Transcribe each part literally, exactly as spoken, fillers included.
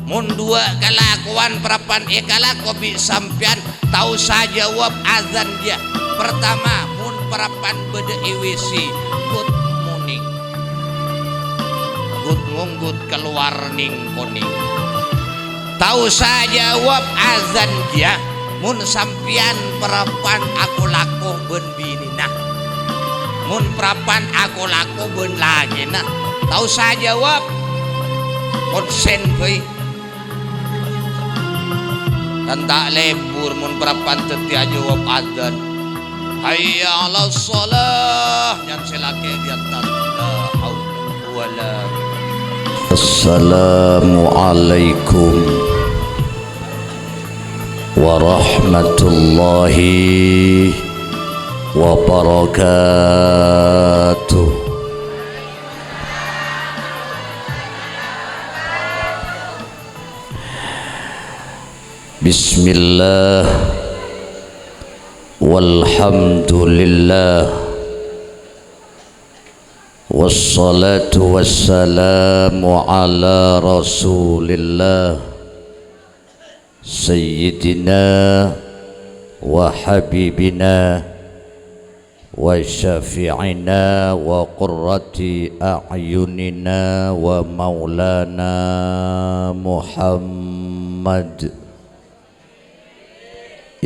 Mon duwâ' kalakowan parappa'na èkalako bi' sampèyan, ta' osa jâwâb adzan, jâ. Pertama, mon parappa'na bâdâ è W C, good morning. Good ngonggut kalowar nèng konèng. Ta' osa jâwâb adzan, jâ. Mon sampèyan parappa'na ako-lako bân binèna, mon parappa'na ako-lako bân lakèna, ta' osa jâwâb. Konsen bhâi. Kan ta' lebur mon parappa'na dhâddhi ajâwâb adzan. Hayya 'alas shalah, nyan sè lakè' di atas. La haula wala. Assalamualaikum warahmatullahi wabarakatuh. Bismillah, walhamdulillah, wassalatu wassalamu ala Rasulillah, Sayyidina wa Habibina wa Syafi'ina wa Qurrati A'yunina wa Maulana Muhammad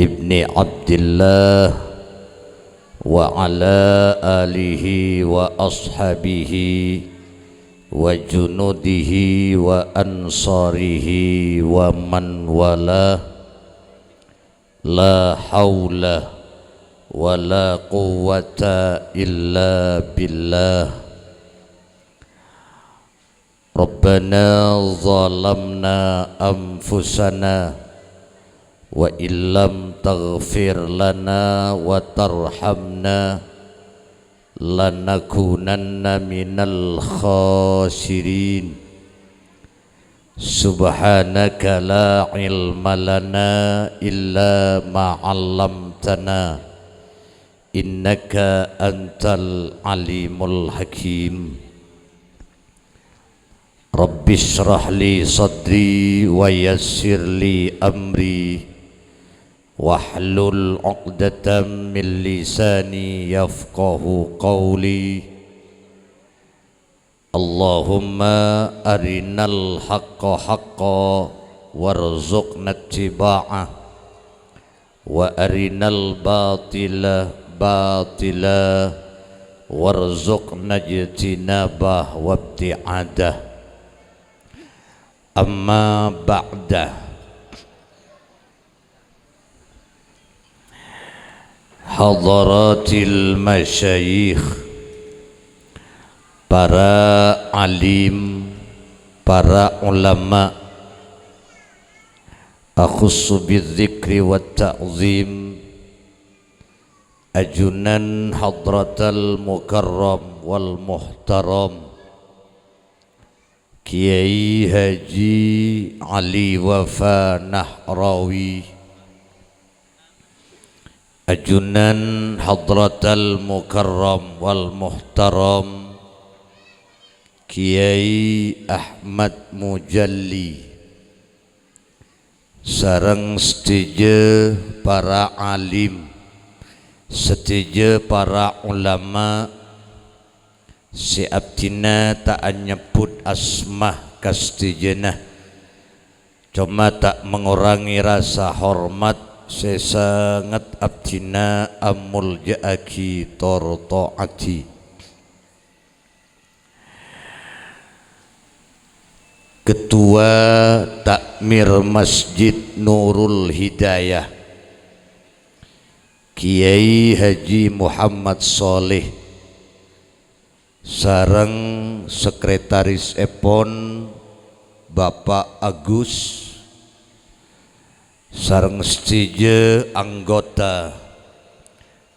ibni Abdillah wa ala alihi wa ashabihi wa junudihi wa ansarihi wa man walah. La haula wa la quwwata illa billah. Rabbana zalamna anfusana wa illam taghfir lana wa tarhamna lanakunanna minal khasirin. Subhanaka la ilma lana illa ma 'allamtana, innaka antal alimul hakim. Rabbisyrah li sadri wa yassir li amri, wahlul 'uqdatam min lisani yafqahu qawli. Allahumma arinal haqqa haqqa warzuqna ittiba'ah, wa arinal batila batila warzuqna ijtinabah wa ibti'adah. Amma ba'da. Hadaratil masyayikh, para alim, para ulama, akhussu bidzikri wat ta'zim, ajunan hadratal mukarram wal muhtaram, Kiai Haji Ali Wafa Nahrawi, ajunan Hadratal Mukarram wal Muhtaram Kiai Ahmad Mujalli, sareng sadhâjâ para alim, sadhâjâ para ulama, sè abdhina ta' anyebbhut asma ka sadhâjâna, coma ta' mangorangè rasa hormat sè sanget abdhina amolja'aghi tor ta'adhi. Ketua Takmir Masjid Nurul Hidayah, Kiai Haji Muhammad Shaleh, sareng sekretarisèpon Bapak Agus, sareng sadhâjâ anggota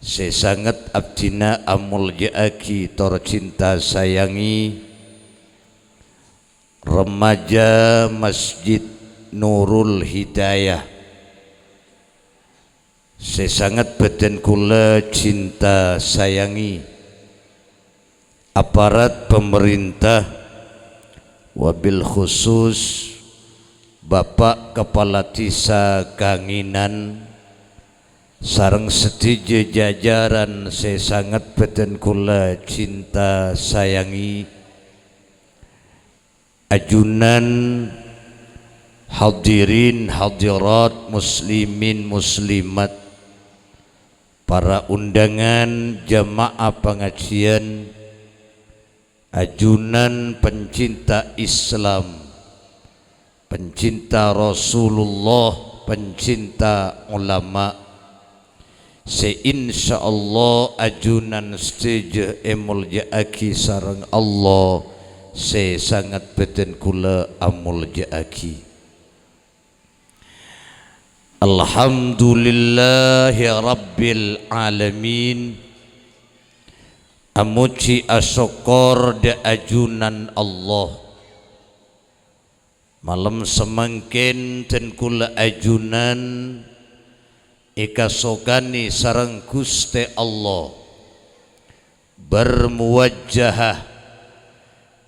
sè sanget abdhina amolja'aghi tor cinta sayangi, remaja Masjid Nurul Hidayah, sè sanget bâdân kaulâ cinta sayangi, aparat pamarènta, wabil khusus Bapa' Kapala Dhisa Kanginan, sareng sadhâjâ jajaran sè sanget bâdhân kaulâ cinta sayangi, ajunan hadirin hadirat muslimin muslimat, para undangan jamaah pangajiân, ajunan pencinta Islam, pencinta Rasulullah, pencinta ulama, sè insyaallah ajunan sadhâjâ èmoljâ'aghi sareng Allah sè sanget bâdhân kaulâ amoljâ'aghi. Alhamdulillahi Rabbil Alamin. Amojhi asokkor dâ' ajunan Allah. Malem samangkèn dhân kaulâ ajunan èkasokanè sareng Ghustè Allah, bermuwajahah,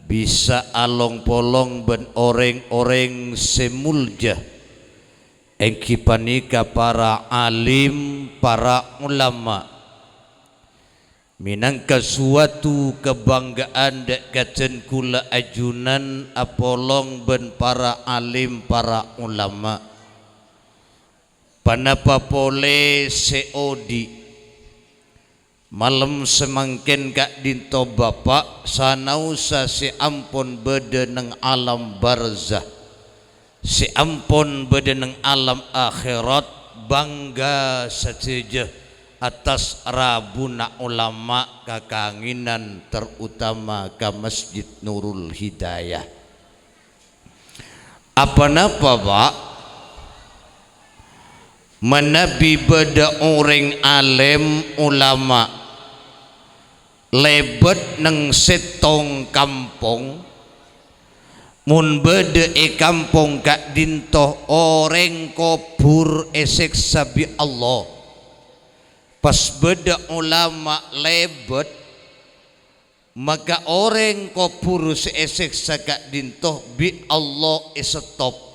bisa along-polong bân orèng-orèng sè molja, èngghi panèka para alim, para ulama. Mènangka suwatu kabhângga'an dâ' ka dhân kaulâ ajunan apolong bân para alim, para ulama. Ponapa polè sè odi'? Malem samangkèn ka'dinto Bapa' sanaosa sè ampon bâdâ neng alam barzah, sè ampon bâdâ neng alam akhèrat, bangga sadhâjâ attas rabuna ulama ka Kanginan, terutama ka Masjid Nurul Hidayah. Aponapa, Pa'? Manabi bâdâ orèng alèm, ulama, lèbât neng sèttong kampong, mon bâdâ è kampong ka'dinto orèng kobhur èsèksa bi' Allah, pas bâdâ ulama lèbât, maka orèng kobhur sè èsèksa ka'dinto bi' Allah èsettop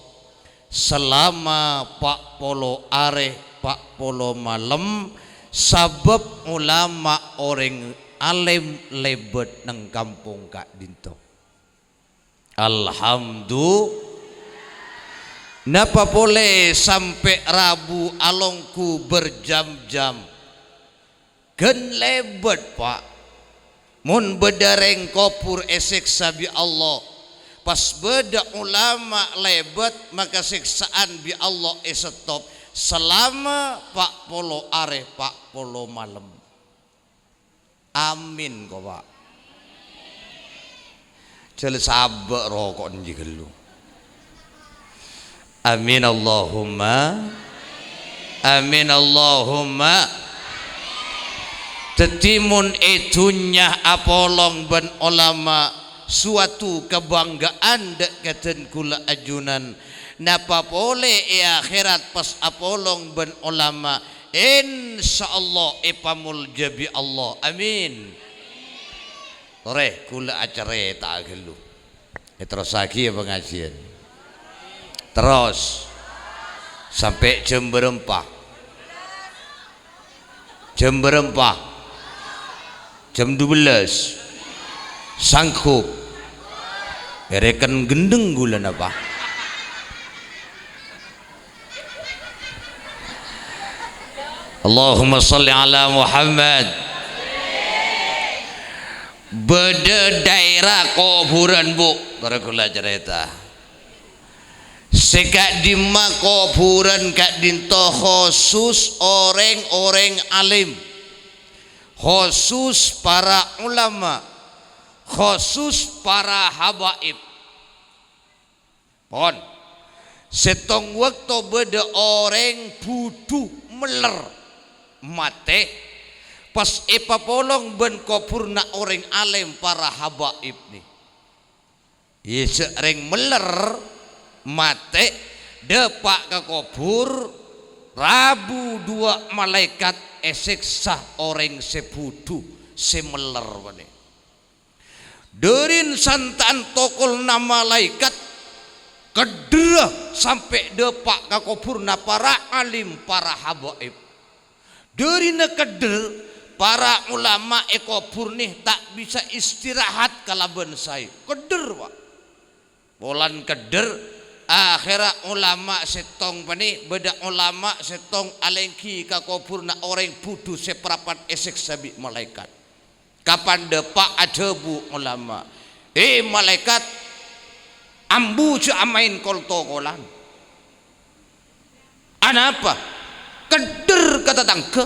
salama pa' polo arè, pa' polo malem, sabâb ulama orèng alèm lèbât neng kampong ka'dinto. Alhamdu-, napa polè sampè' rabu alongghu berjam-jam? Ghân lèbât, Pa'. Mon bâdâ rèng kobhur èsèksa bi' Allah, pas bâdâ ulama lèbât, maka sèksaan bi' Allah èsettop salama pa' polo arè, pa' polo malem. Amin, ko, Pa'. Jhâ' la sabâ' roko' enjâ' ghâllu. Amin Allahumma. Amin Allahumma. Dhâddhi, mon è dhunnya apolong bân ulama, suwatu kabhângga'an dâ' ka dhân kaulâ ajunan. Napa polè è akhèrat pas apolong bân ulama, insyaallah èpamoljâ bi' Allah. Amin. Torè, kaulâ acarèta'a ghâllu. Èterrossaghi, yâ, pangajiân. Terros. Sampè' jam bârâmpa? Jam bârâmpa? Jam dua belas. Sanggup? Èrèken ghendheng kaulâ napa? Allahumma shalli ala Muhammad. Bâdâ daèra kobhurân, Bu', para kaulâ carèta. Sè ka'dimma kobhurân ka'dinto khusus orèng-orèng alim, khusus para ulama, khusus para habaib. Pon. Sèttong bâkto bâdâ orèng budhu meller matè, pas èpapolong bân kobhurna orèng alèm para habaib nè. Iyâ, jhâ' rèng meller matè, dâpa' ka kobhur, rabu duwâ' malaèkat èsèksa orèng sè budhu, sè meller panè. Dhârin santa'an tokolna malaèkat, Keddherra sampè' dâpa' ka kobhurrâ para alim, para habaib. Dârina keddher, para ulama è kobhur nè ta' bisa istirahat kalabân saè. Keddher, Pak. Polana keddher, akhèrra ulama sèttong panè, bâdâ ulama sèttong alèngghi ka kobhurrâ orèng budhu sè parappa'na èsèksa bi' malaèkat. Kapan dâpa' adhâbu ulama, "È, malaèkat, ambu jhâ' amaèn kol-tokolan." Anapa? Keddher ka tatangghâ.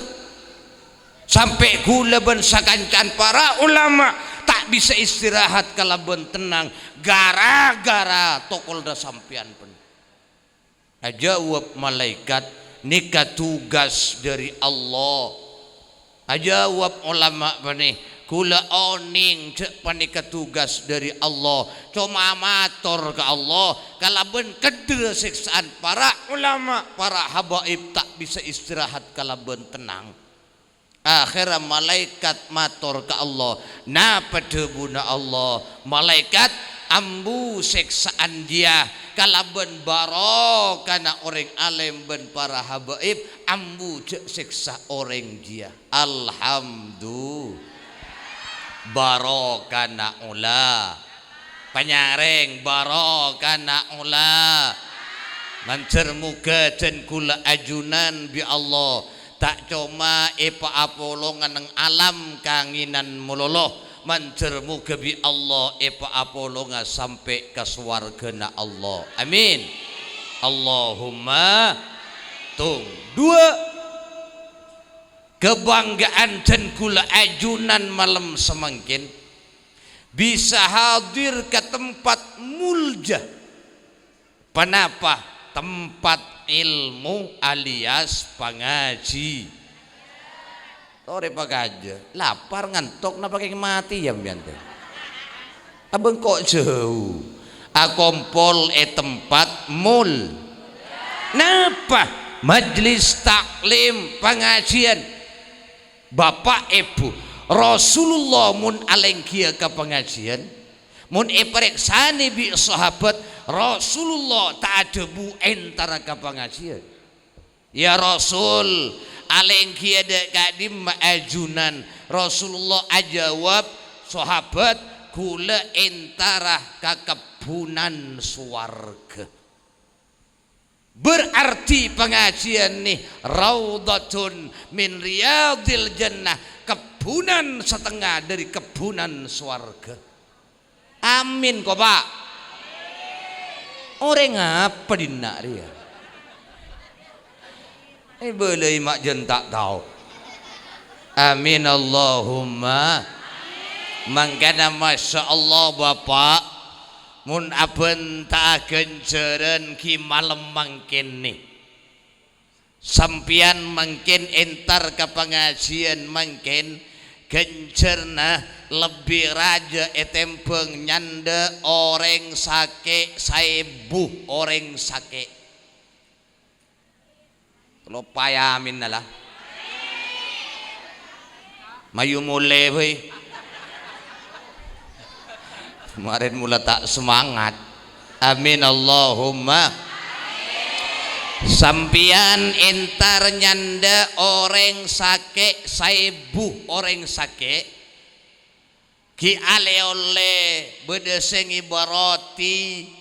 Sampè' ghulâ bân sakancana para ulama ta' bisa istirahat kalabân tennang gara-gara tokolla sampèyan panè. Ajâwâb malaèkat, "Nèka tugas dâri Allah." Ajâwâb ulama panè, "Ghulâ onèng jhâ' panèka tugas dâri Allah, coma mator ka Allah kalabân keddherrâ sèksaan para ulama, para habaib ta' bisa istirahat kalabân tennang." Akhèrra malaèkat mator ka Allah, "Napa dhâbuna Allah?" "Malaèkat, ambu sèksaan jiyâ kalabân barokana orèng alim bân para habaib, ambu jhâ' sèksa orèng jiyâ." Alhamdulillah. Barokana ola. Panyarèng, barokana ola. Mandhâr moghâ dân ghulâ ajunan bi' Allah, ta' coma èpa-apolonga neng alam kangènan malolo, mandhâr moghâ bi' Allah èpa-apolonga sampè' ka sowarghâna Allah. Amin. Allahumma tung. Dua, kabhângga'an dân ghulâ ajunan malem samangkèn bisa hadir ka tempat mulja. Ponapa? Tempat èlmo alias pangajhi. Torè pangajhi, lapar, ngantok, napa kèng matè sampèyan tè? Abâ' engko' jhâu. Akompol è tempat mul. Napa? Majlis taklim, pangajhiân. Bapa', Èbhu, Rasulullah mon alèngghiyâ ka pangajhiân, mon èparèksanè bi' sahabat, Rasulullah ta' adhâbu èntara ka pangajhiân. "Ya Rasul, alèngghiyâ dâ' ka'dimma ajunan?" Rasulullah ajâwâb, "Sahabat, ghulâ èntara ka kebbhunan sowarghâ." Berarti pangajhiân nè raudhatun min riyadil jannah, kebbhunan satengnga dâri kebbhunan sowarghâ. Amin, ko, Pa'. Orèng apa dinna' rèya? Èbâlâi ma' jân ta' tao. Amin, Allahumma. Mangkana, masya Allah, Bapa', mon abhânta'a ghânjhârân ghi' malem mangkèn nè. Sampèyan mangkèn èntar ka pangajhiân mangkèn, ghânjhârna lebbi rajâ ètèmbhâng nyandhâ orèng sakè' saèbu orèng sakè'. Loppa, ya, aminna, la. Mayu molè, bhâi. Marèn mola ta' semangat. Amin, Allahumma. Sampèyan èntar nyandhâ orèng sakè' saèbu orèng sakè'. Ghi' alè-ollè, bâdâ sè ngèbâ roti,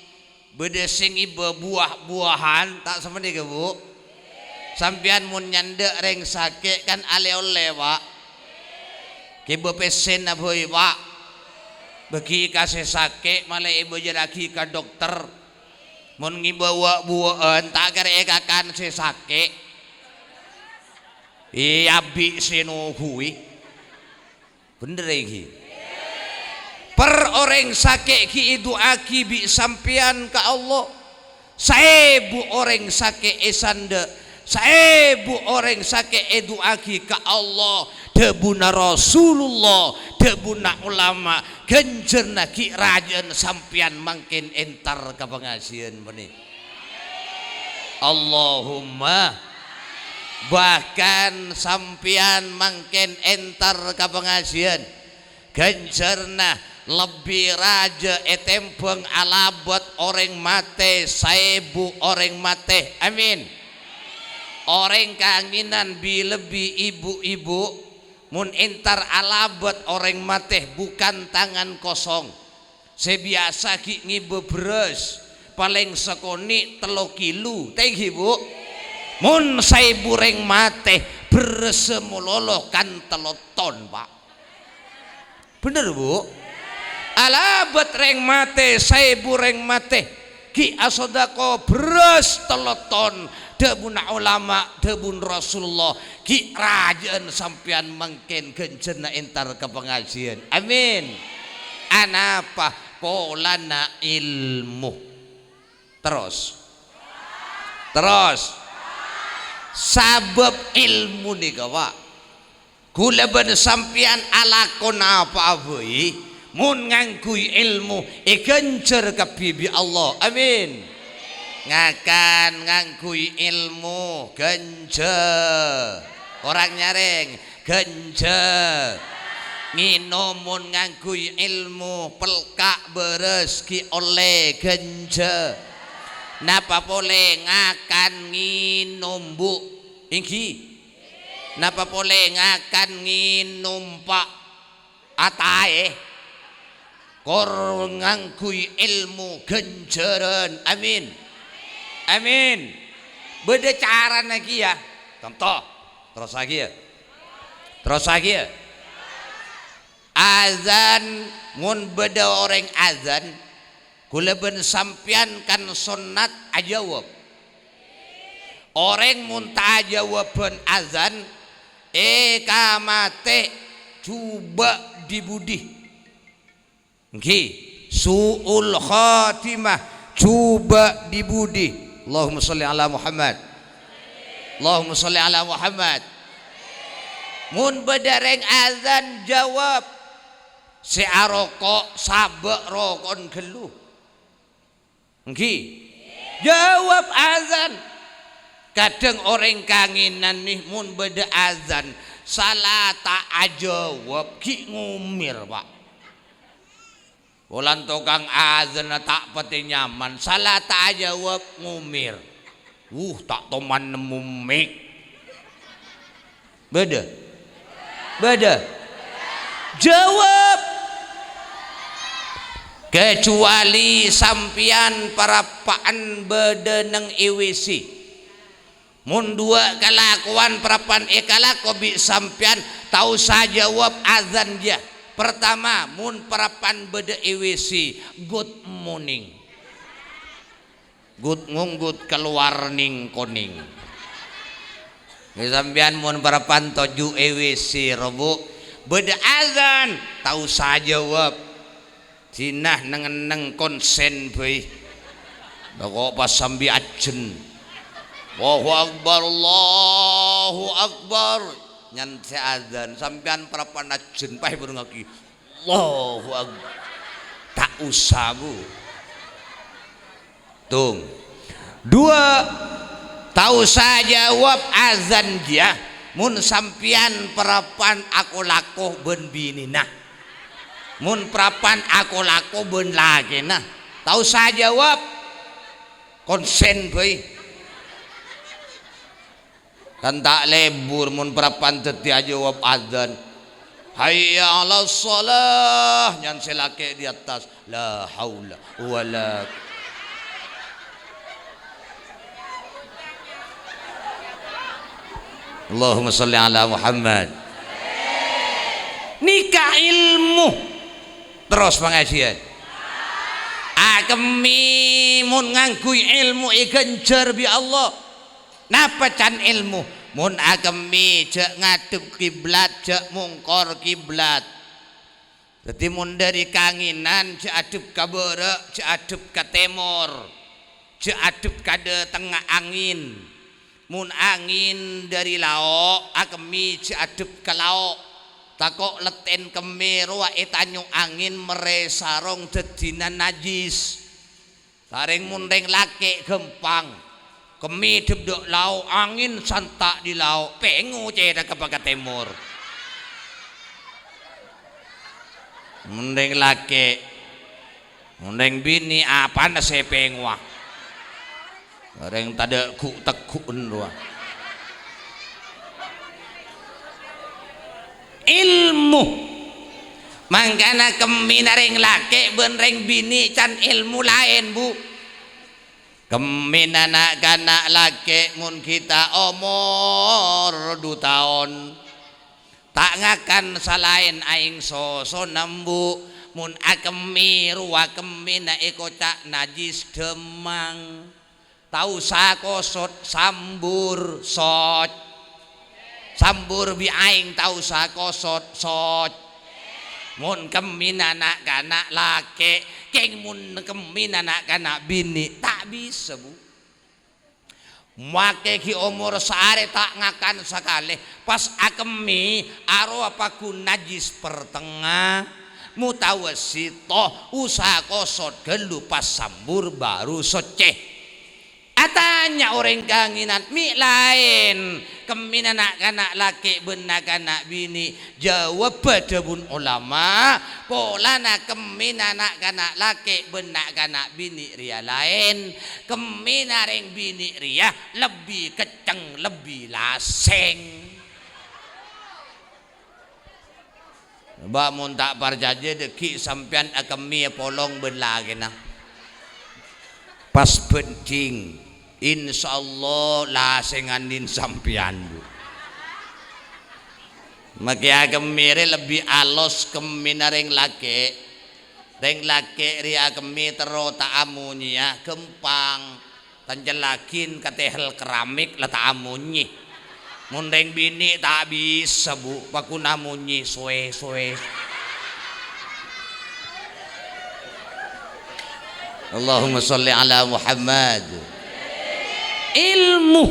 bâdâ sè ngèbâ buwâ-buwâhan, ta' sapanèka, Bu? Sampèyan mon nyandhâ rèng sakè' kan alè-ollè, Pa'. Ngèbâ pèssèna bhâi, Pa'. Bâghi ka sè sakè', malè èbâjârraghi ka dokter. Mon ngèbâ wâ'-buwâ'ân, ta' kèra èkakan sè sakè'. È, abi' sè noghuwi. Bhender, èngghi? Per orèng sakè' ghi' èdu'aaghi bi' sampèyan ka Allah. Saèbu orèng sakè' èsandhâ, saèbu orèng sakè' èdu'aaghi ka Allah. Dhâbuna Rasulullah, dhâbuna ulama, ghânjhârna ghi' rajâ'ân sampèyan mangkèn èntar ka pangajhiân panè. Allahumma. Bahkan sampèyan mangkèn èntar ka pangajhiân, ghânjhârna Lebbi rajâ ètèmbhâng alabât orèng matè saèbu orèng matè. Amin. Orèng kangenan bi-lebbi ibu-ibu, mon entar alabât orèng matè bukan tangan kosong. Sè biyasa ghi' ngibâ bherrâs, palèng sakonè' tello kilo. Ta' ènggi, Bu? Mon saèbu rèng matè, bherrâssa malolo kan tello ton, Pa'. Bhender, Bu? Alabât rèng matè, saèbu rèng matè, ghi' asodako bherrâs tello ton. Dhâbuna olama, dhâbuna Rasulullah, ghi' rajâ'ân sampèyan mangkèn ghânjhârânna entar ka pangajiân. Amin. Anapa? Polana èlmo. Terros. Terros. Sabâb èlmo nèka, Pa'. Kaulâ bân sampèyan alako napa'a bhâi, mon ngangghuy èlmo, èghânjhâr kabbhi bi' Allah. Amin. Ngakan ngangghuy èlmo, ghânjhâ. Korang nyarèng, ghânjhâ. Ngènom mon ngangghuy èlmo, pelka' bârâs ghi' ollè, ghânjhâ. Napa polè ngakan ngènom, Bu? Ènggi. Napa polè ngakan ngènom, Pa'? Ataè. Kor ngangghuy èlmo ghânjhârân. Amin. Amin. Bâdâ carana kèya. Conto. Terrossaghi, yâ. Terrossaghi, yâ. Azan, mon bâdâ orèng azan, kaulâ bân sampèyan kan sonnat ajâwâb. Orèng mon ta' ajâwâb bân azan, èkamatè jhubâ' di-budi. Ènggi, su'ul khatimah, jhubâ' di-budi. Allahumma shalli ala Muhammad. Allahumma shalli ala Muhammad. Mon bâdâ rèng azan, jâwâb. Sè aroko', sabâ' roko'en ghâllu. Ènggi. Jâwâb azan. Kadhâng orèng kangenan nè, mon bâdâ azan, sala ta' ajâwâb, ghi' ngomèr, Pa'. Polana tokang azanna ta' patè nyaman, sala ta' ajâwâb, ngomèr. Wuh, ta' toman nemmo mik. Bâdâ? Bâdâ? Jâwâb. Kecuali sampèyan parappa'en bâdâ neng è W C. Mon duwâ' kalakowan parappa'en èkalako bi' sampèyan, ta' osa jâwâb azan jiyâ. Pertama, mon parappa'en bâdâ è W C, good morning. Gut ngonggut kalowar nèng-konèng. Mè' sampèyan mon parappa'en toju' è W C rowa, bâdâ azan, ta' osa jâwâb. Dinah neng-enneng konsen bhâi. Tako' pas sambi ajjhân. Allahu Akbar, Allahu Akbar. Nyan sè azan, sampèyan parappa'en ajjhân, paè bhurungngaghi. Allahu Akbar. Ta' osa, Bu. Tung. Duwâ', ta' osa jâwâb azan jiyâ, mon sampèyan parappa'en ako-lako bân binèna. Mon parappa'en ako-lako bân lakèna, ta' osa jâwâb. Konsen bhâi. Kan ta' lebur mon parappa'en dhâddhi ajâwâb adzan. "Hayya 'alas shalah," nyan sè lakè' di attas. La haula wala. Allahumma shalli ala Muhammad. Nèka èlmo. Terros pangajiân. Akemmè mon ngangghuy èlmo èghânjhâr bi' Allah. Napa can èlmo? Mon akemmè jhâ' ngadhep kiblat, jhâ' mongkor kiblat. Dhâddhi, mon dhâri kangènan, jhâ' adhep ka bârâ', jhâ' adhep ka tèmor, jhâ' adhep ka dâtengnga angèn. Mon angèn dhâri lao', akemmè jhâ' adhep ka lao'. Tako' lettèn kemmè rowa ètanyong angèn, mèrrè sarong dhâddhina najjhis. Sarèng mon rèng lakè' ghâmpang. Kemmè dhep dâ' lao', angèn santa' di lao', pèngo cèthagghâ ka tèmor. Mon rèng lakè', mon rèng binè' apana sè èpèngowa? Rèng tadâ' ghu'-tegghu'en rowa. Èlmo. Mangkana kemmèna rèng lakè' bân rèng binè' can èlmo laèn, Bu. Kemmèna na'-kana' lakè' mon ghi' ta' omor du taon, ta' ngakan salaèn aèng sosona, Bu. Mon akemmè rowa kemmèna èkoca' najjhis dhâmmang. Ta' osa kosot, sambur, soc. Sambur bi' aèng ta' osa kosot, soc. Mon kemmèna na'-kana' lakè', kèng mon kemmèna na'-kana' binè', ta' bisa, Bu. Makè ghi' omor saarè ta' ngakan sakalè, pas akemmè arowa paggun najjhis pertengnga, mutawassito, osa kosot ghâllu pas sambur baru soccè. Atanya orèng kangènan, mè' laèn kemmèna na'-kana' lakè' bân na'-kana' binè'? Jâwâbbhâ dhâbuna olama, polana kemmèna na'-kana' lakè' bân na'-kana' binè' rèya laèn. Kemmèna rèng binè' rèya lebbi kecceng, lebbi lasèng. Bâ, mon ta' parcajâ, dâggi' sampèyan akemmè apolong bân lakèna. Pas bhândhing, insyaallah lasèngan dhin sampèyan, Bu. Makè akemmè rè lebbi alos kemmèna rèng lakè'. Rèng lakè' rè akemmè terro ta' amonyèya, ghâmpang. Tancellaghin ka tehel keramik la ta' amonyè. Mon rèng binè' ta' bisa, Bu, paggun amonyè sowè-sowè. Allahumma sholli ala Muhammad. Èlmo.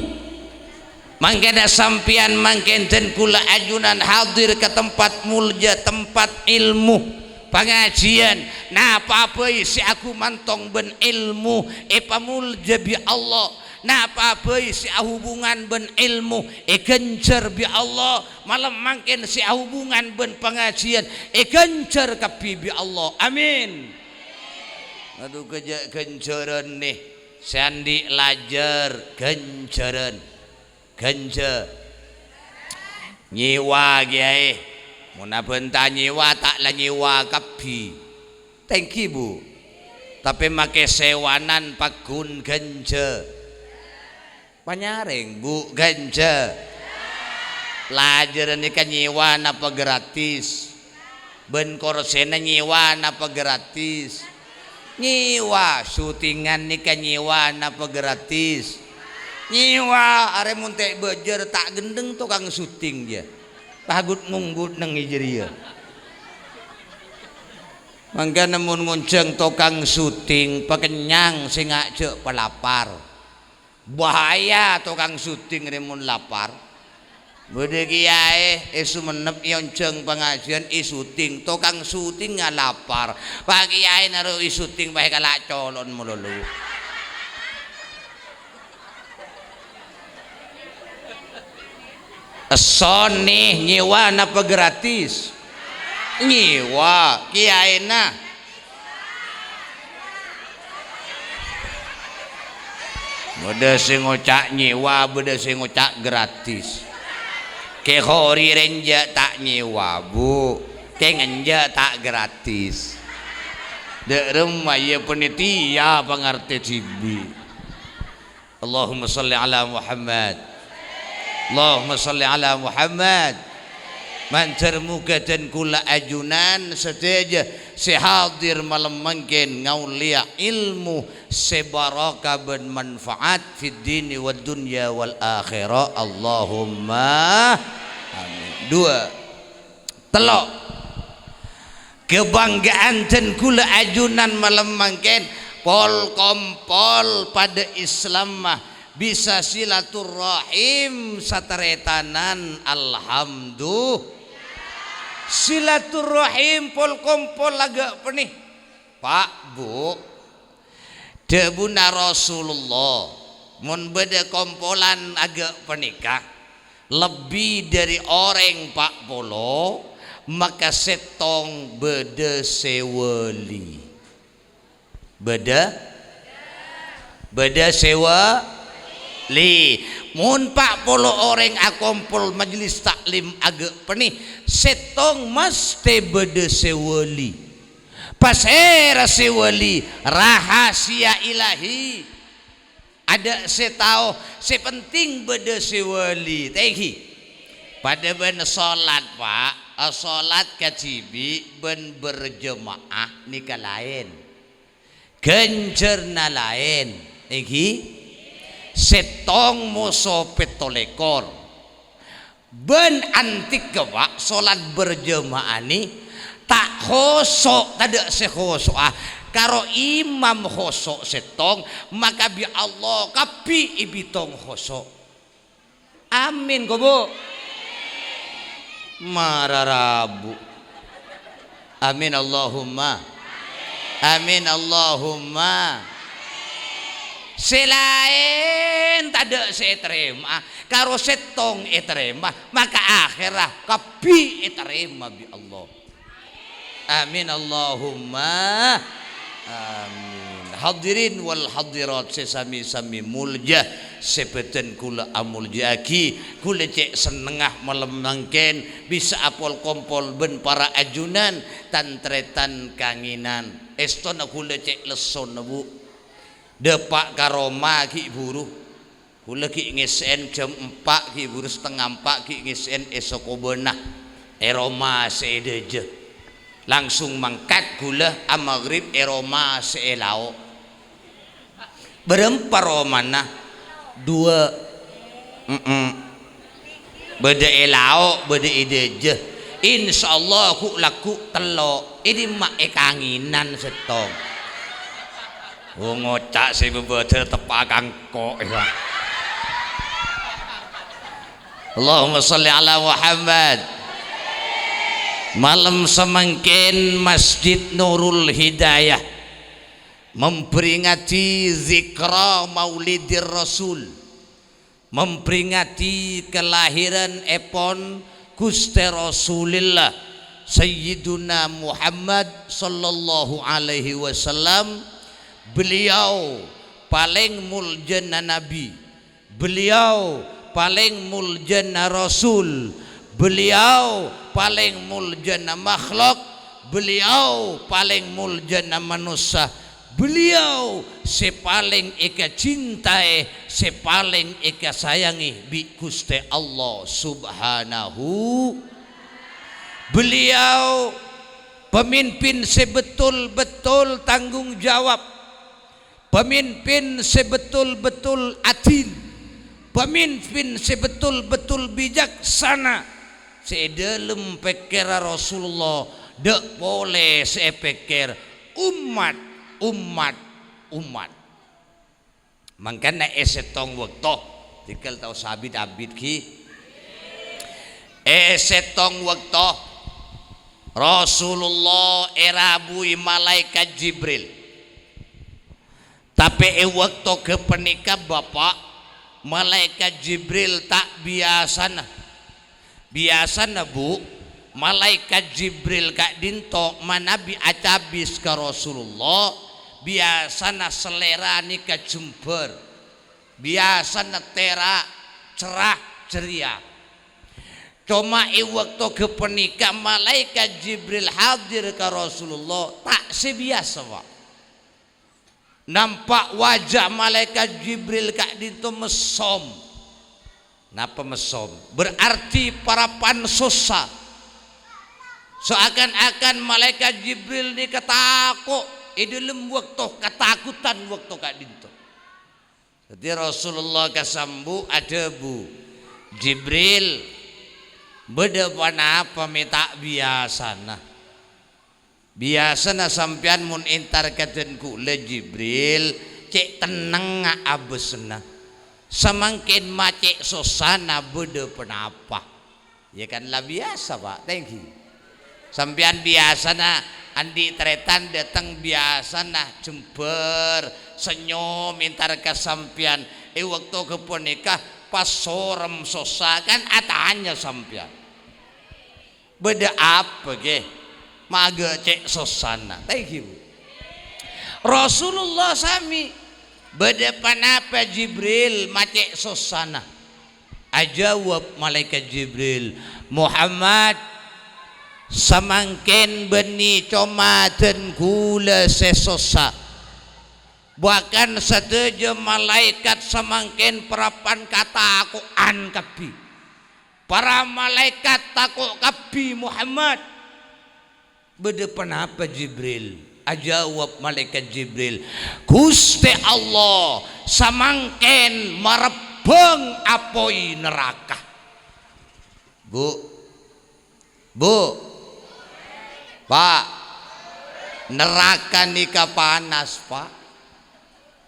Mangkana sampèyan mangkèn dân kaulâ ajunan hadir ka tempat molja, tempat èlmo. Pangajiyân, napa'a bhâi sè agumantong bân èlmo, èpamolja bi' Allah. Napa'a bhâi sè ahubungan bân èlmo, èghânjhâr bi' Allah. Malem mangkèn sè ahubungan bân pangajiyân, èghânjhâr kabbhi bi' Allah. Amin. Adu, kajâ' ghânjhârân nè, sè andi' lajâr ghânjhârân. Ghânjhâ. Nyèwa, kèyaè. Mon abhânta nyèwa, ta' la nyèwa kabbhi. Tèngghi, Bu. Tapè makè sèwanan paggun ghânjhâ. Panyarèng, Bu, ghânjhâ. Lajârân nèka nyèwa napa gratis? Bân korsèna nyèwa napa gratis? Nyèwa. Syutingan nèka nyèwa napa gratis? Nyèwa. Arè mon ta' bâjâr, ta' ghendheng tokang syuting, jâ. Pagut-monggut neng è jârèya. Mangkana mon ngonjhâng tokang syuting, pakennyang sè nga' jâ' palapar. Bahaya tokang syuting rè mon lapar. Bâdâ kèyaè è Songennep èonjhâng pangajiyân, èsyuting. Tokang syutingnga lapar. Pa' kèyaèna ro èsyuting, pa' èkala' colon malolo. Esson nè, nyèwa napa gratis? Nyèwa, kèyaèna. Bâdâ sè ngoca' nyèwa, bâdâ sè ngoca' gratis. Kè Khori rè enjâ' ta' nyèwa, Bu. Kèng enjâ' ta' gratis. Dâ' remma iyâ panitia pangartè dhibi'. Allahumma shalli ala Muhammad. Allahumma shalli ala Muhammad. Mandhâr moghâ dân kaulâ ajunan sadhâjâ sè hadir malem mangkèn ngaollèya èlmo sè barokah bân manfaat fid dini wad dunya wal akhirah. Allahumma amin. Dua. Tello'. Kabhângga'an dân kaulâ ajunan malem mangkèn, pol-kompol padâ Islamma bisa silaturrahim sataretanan, alhamdu-, silaturrahim pol-kompol laga' pènè, Pa', Bu. Dhâbuna Rasulullah, "Mon bâdâ kompolan aga' panèka, lebbi dhâri orèng pa' polo, Maka sèttong bâdâ sè wali. Bâdâ? Bâdâ sè wali. Mon pa' polo orèng akompol majelis taklim aghâ' pènè, sèttong mastè bâdâ sè wali. Pasèra sè wali? Rahasia ilahi. Adâ' sè tao, sè penting bâdâ sè wali. Tèngghi. Padâ bân sholat, Pa'. Sholat kadhibi' bân berjemaah nèka laèn. Ghânjhârna laèn. Tèngghi. Sèttong moso pètto lèkor. Bân antika, Pa', sholat berjema'anè ta' khoso', tadâ' sè khoso'a. Karo imam khoso' sèttong, maka bi' Allah kabbhi èbitong khoso'. Amin, ko, Bu? Mara rabu. Amin Allahumma. Amin Allahumma. Sè laèn tadâ' sè ètarèma'a, karo sèttong ètarèma, maka akhèrra kabbhi ètarèma bi' Allah. Amin Allahumma. Amin. Hadirin wal hadirat sè sami-sami molja, sè bâdân kaulâ amolja'aghi, kaulâ cè' sennengnga malem mangkèn bisa apol-kompol bân para ajunan, tan-tarètan kangènan. Èstona kaulâ cè' lessona, Bu. Dâpa' ka roma ghi' buru. Kaulâ ghi' ngèssè'èn jam empa', ghi' buru satengnga empa', ghi' ngèssè'èn è sakobâna, è roma sè è dâjâ. Langsung mangkat kaulâ amaghrib è roma sè è lao'. Bârâmpa romana? Duwâ'. Mm-mm. Bâdâ è lao', bâdâ è dâjâ. Insyaallah ghu'-lagghu' tello'. È dimma? È kangènan sèttong. Oh, ngoca' sè bâbâdâ teppa' kangko', ya. Allahumma shalli ala Muhammad. Malem samangkèn Masjid Nurul Hidayah memperingati zikra Maulidir Rasul, memperingati kelahiran èpon Ghustè Rasulillah Sayyiduna Muhammad sallallahu alaihi wasallam. Beliau palèng moljâna Nabi. Beliau palèng moljâna rasul, beliau palèng moljâna makhluk, beliau palèng moljâna manossa, beliau sè palèng èkacintaè, sè palèng èkasayangè bi' Ghustè Allah Subhanahu. Beliau pemimpin sè betul-betul tanggung jawab. Pamimpin sè betul-betul adil, pamimpin sè betul-betul bijaksana, sè è dâlem pèkkèra Rasulullah, dâ' polè sè èpèkkèr ommat, ommat, ommat. Mangkana è sèttong bâkto, dhika tao sabit-abit ghi. È sèttong bâkto, Rasulullah èrabui Malaèkat Jibril. Tapè è bâkto ghâpanèka, Bapa', Malaèkat Jibril ta' biyasana. Biyasana, Bu, Malaèkat Jibril ka'dinto manabi acabis ka Rasulullah, biyasana salèra nèka jembhâr. Biyasana tèra', cerrah, cèria. Coma è bâkto ghâpanèka Malaèkat Jibril hadir ka Rasulullah, ta' sè biyasa, Pak. Nampa' wajah Malaèkat Jibril ka'dinto messom. Napa messom? Berarti parappa'na sossa. Saakan-akan Malaèkat Jibril nèka tako' è dâlem bâkto katakotan bâkto ka'dinto. Dhâddhi Rasulullah kasambu' adhâbu, "Jibril, bâdâ ponapa mè' ta' biyasana? Biyasana sampèyan mon entar ka dân kaulâ, Jibril, cè' tennengnga abâsna. Samangkèn ma' cè' sossana, bâdâ ponapa?" Iyâ kan la biyasa, Pak, tèngghi. Sampèyan biyasana andi' tarètan dâteng biyasana jembhâr, senyum entar ka sampèyan. È bâkto ghâpanèka pas sorem sossa kan atanya sampèyan. Bâḍâ apa, ghi? Maghâ cè' sossana. Thank you, Bu. Rasulullah sami. Bâḍâ ponapa Jibril macè' sossana? Ajâwâb Malaèkat Jibril, "Muhammad, samangkèn bânnè coma dân ghulâ sè sossa. Bahkan sadhâjâ malaèkat samangkèn parappa'na katako'an kabbhi." Para malaèkat tako' kabbhi, "Muhammad, bâḍâ ponapa, Jibril?" Ajâwâb Malaèkat Jibril, "Ghustè Allah samangkèn marebbhâng apoy naraka." Bu, Bu, Pa', naraka nèka panas, Pa'.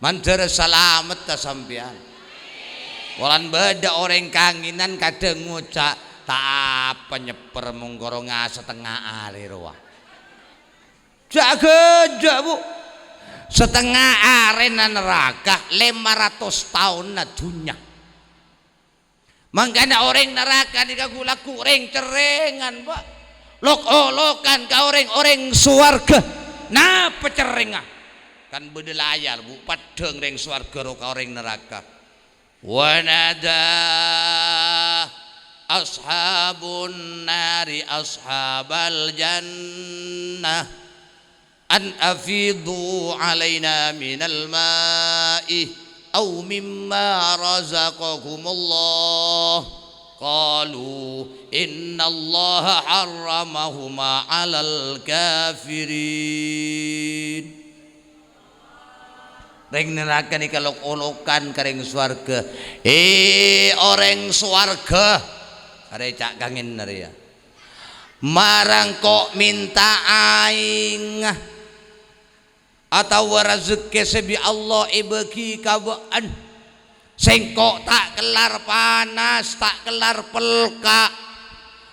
Mandhâr salamet, ta' sampèyan? Polana bâḍâ orèng kangènan kadhâng ngoca', "Ta' apa nyèpper mongkoro nga-, satengnga arè rowa." Jhâ' ghânjhâ', Bu. Satengnga arèna naraka, lèma ratos taonna dhunnya. Mangkana orèng naraka nèka ghu-, lagghu' rèng-cerrèngan, Pa'. Lok-olokan ka orèng-orèng sowarghâ. Napa cerrèngnga? Kan bâḍâ layar, Bu, peḍḍhâng rèng sowarghâ ro ka orèng naraka. "Wa nada ashabun nari ashabal jannah." "An afidhu alaina minal ma'i aw mimma razaqakumullah." Qalu, "Innallaha harramahuma 'alal kafirin." Rèng naraka nèka lok-olokan ka rèng sowarghâ, "È, orèng sowarghâ," arè ca' kangèn arèya. "Mara engko' mènta aèng atawa rajhekkè sè bi' Allah èbâghi ka bâ'na. Sèngko' ta' kellar panas, ta' kellar pelka'.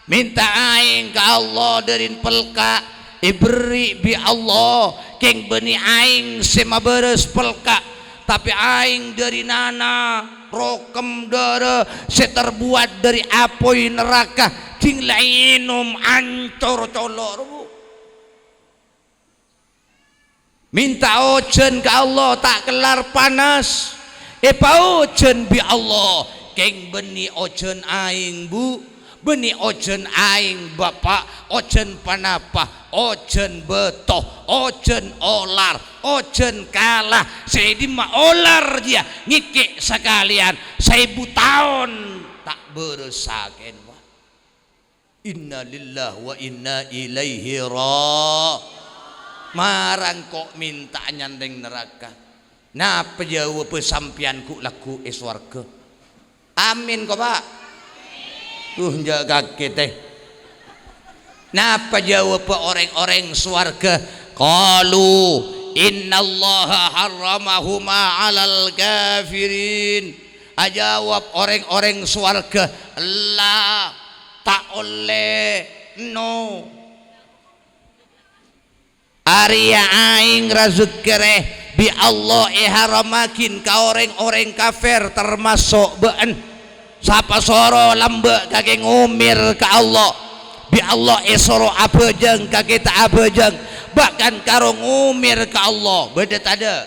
Mènta aèng ka Allah ḍâri pelka', èberri' bi' Allah, kèng bânnè aèng sè mabârâs pelka', tapè aèng ḍâri nana, rokem ḍârâ sè terbuat ḍâri apoy naraka, ḍing la ènom ancor colo', Bu." Mènta ojhân ka Allah ta' kellar panas, èpaojhân bi' Allah, kèng bânnè ojhân aèng, Bu. Bânnè ojhân aèng, Bapa', ojhân ponapa, ojhân bâto, ojhân olar, ojhân kala, sè è ḍimma olar jiyâ ngèkè' sakalèyan, saèbu taon ta' bârâssa kèng, Pa'. Inna lillahi wa inna ilaihi ra-, mara engko' mènta nyandhing naraka. Napa jâwâbbhâ sampèyan ghu-, lagghu' è sowarghâ? Amin, ko, Pa'. Uh, jhâ' kakè, tè. Napa jâwâbbhâ orèng-orèng sowarghâ? Qalu, "Innallaha harramahuma 'alal kafirin." Ajâwâb orèng-orèng sowarghâ, "Ella, ta' ollè, no." Arèya aèng rajhekkè rè bi' Allah èharammaghin ka orèng-orèng kafir, tamaso' bâ'na. Sapa soro lambâ' kakè ngomèr ka Allah? Bi' Allah èsoro abhâjâng kakè ta' abhâjâng, bahkan karo ngomèr ka Allah. Bâḍâ taḍâ'?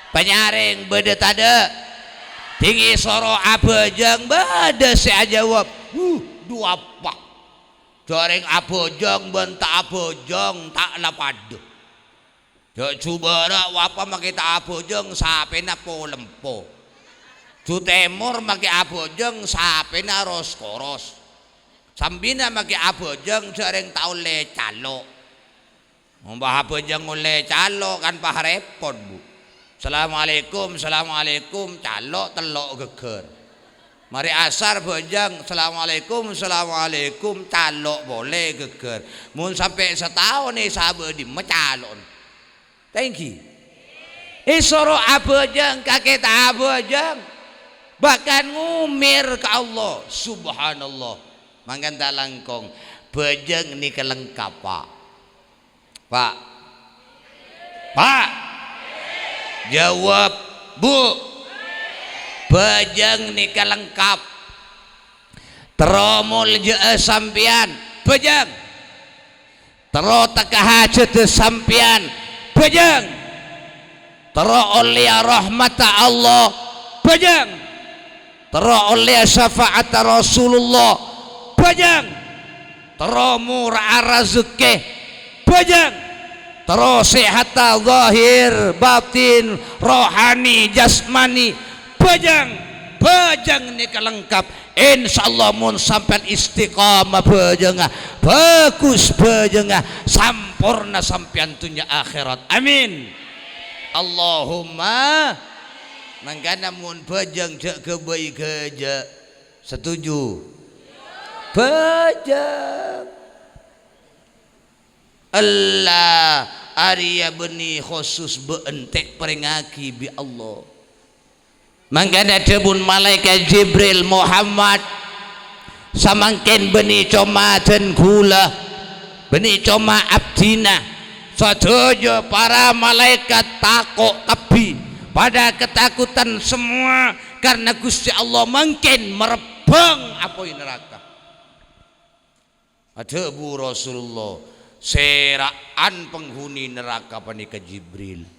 Panyarèng, bâḍâ taḍâ'? Ḍing èsoro abhâjâng, bâḍâ sè ajâwâb, "Huh, ḍu apa? Jhâ' rèng abhâjâng bân ta' abhâjâng ta' la paḍâ. Jhâ' jhu bârâ' apa makè ta' abhâjâng, sapèna po-lempo. Jhu tèmor makè abhâjâng, sapèna ros-koros. Sambina makè abhâjâng, jhâ' rèng ta' ollè calo'." Mon bâ abhâjâng ollè calo' kan pas rèpot, Bu. "Assalamualaikum, assalamualaikum," calo' tello' ghâggâr. Marè asar bhâjâng, "Assalamualaikum, assalamualaikum," calo' polè ghâggâr. Mon sampè' sataon è sabâ' ḍimma calo'na? Tèngghi. Èsoro abhâjâng, kakè ta' abhâjâng. Bahkan ngomèr ka Allah. Subhanallah. Mangkana ta' langkong. Bhâjâng nèka lengkap, Pa'. Pa'. Pa'. Jâwâb, Bu. Bhâjâng nèka lengkap. Terro moljâ'â sampèyan, bhâjâng. Terro tekka hajhâddhâ sampèyan, bhâjâng. Terro ollèya rahmatta Allah, bhâjâng. Terro ollèya syafa'atta Rasulullah, bhâjâng. Terro mora'a razekkè, bhâjâng. Terro sehatta zahir, batin, rohani, jasmani, bhâjâng. Bhâjâng nèka lengkap. Insyaallah, mon sampèyan istiqamah bhâjângnga, bhâghus bhâjângnga, samporna sampèyan dhunnya akhèrat. Amin. Allahumma. Mangkana mon bhâjâng jhâ' ghâbây ghâjâ'. Setuju? Bhâjâng. Ella arèya bânnè khosus bâ'en ta' èparèngaghi bi' Allah. Mangkana dhâbuna malaèkat Jibril, "Muhammad, samangkèn bânnè coma dân ghulâ, bânnè coma abdhina." Sadhâjâ para malaèkat tako' kabbhi, padâ katakotan semmowa, karna Ghustè Allah mangkèn marebbhâng apoy naraka. Adhâbu Rasulullah, "Sèra'an penghuni neraka panèka Jibril."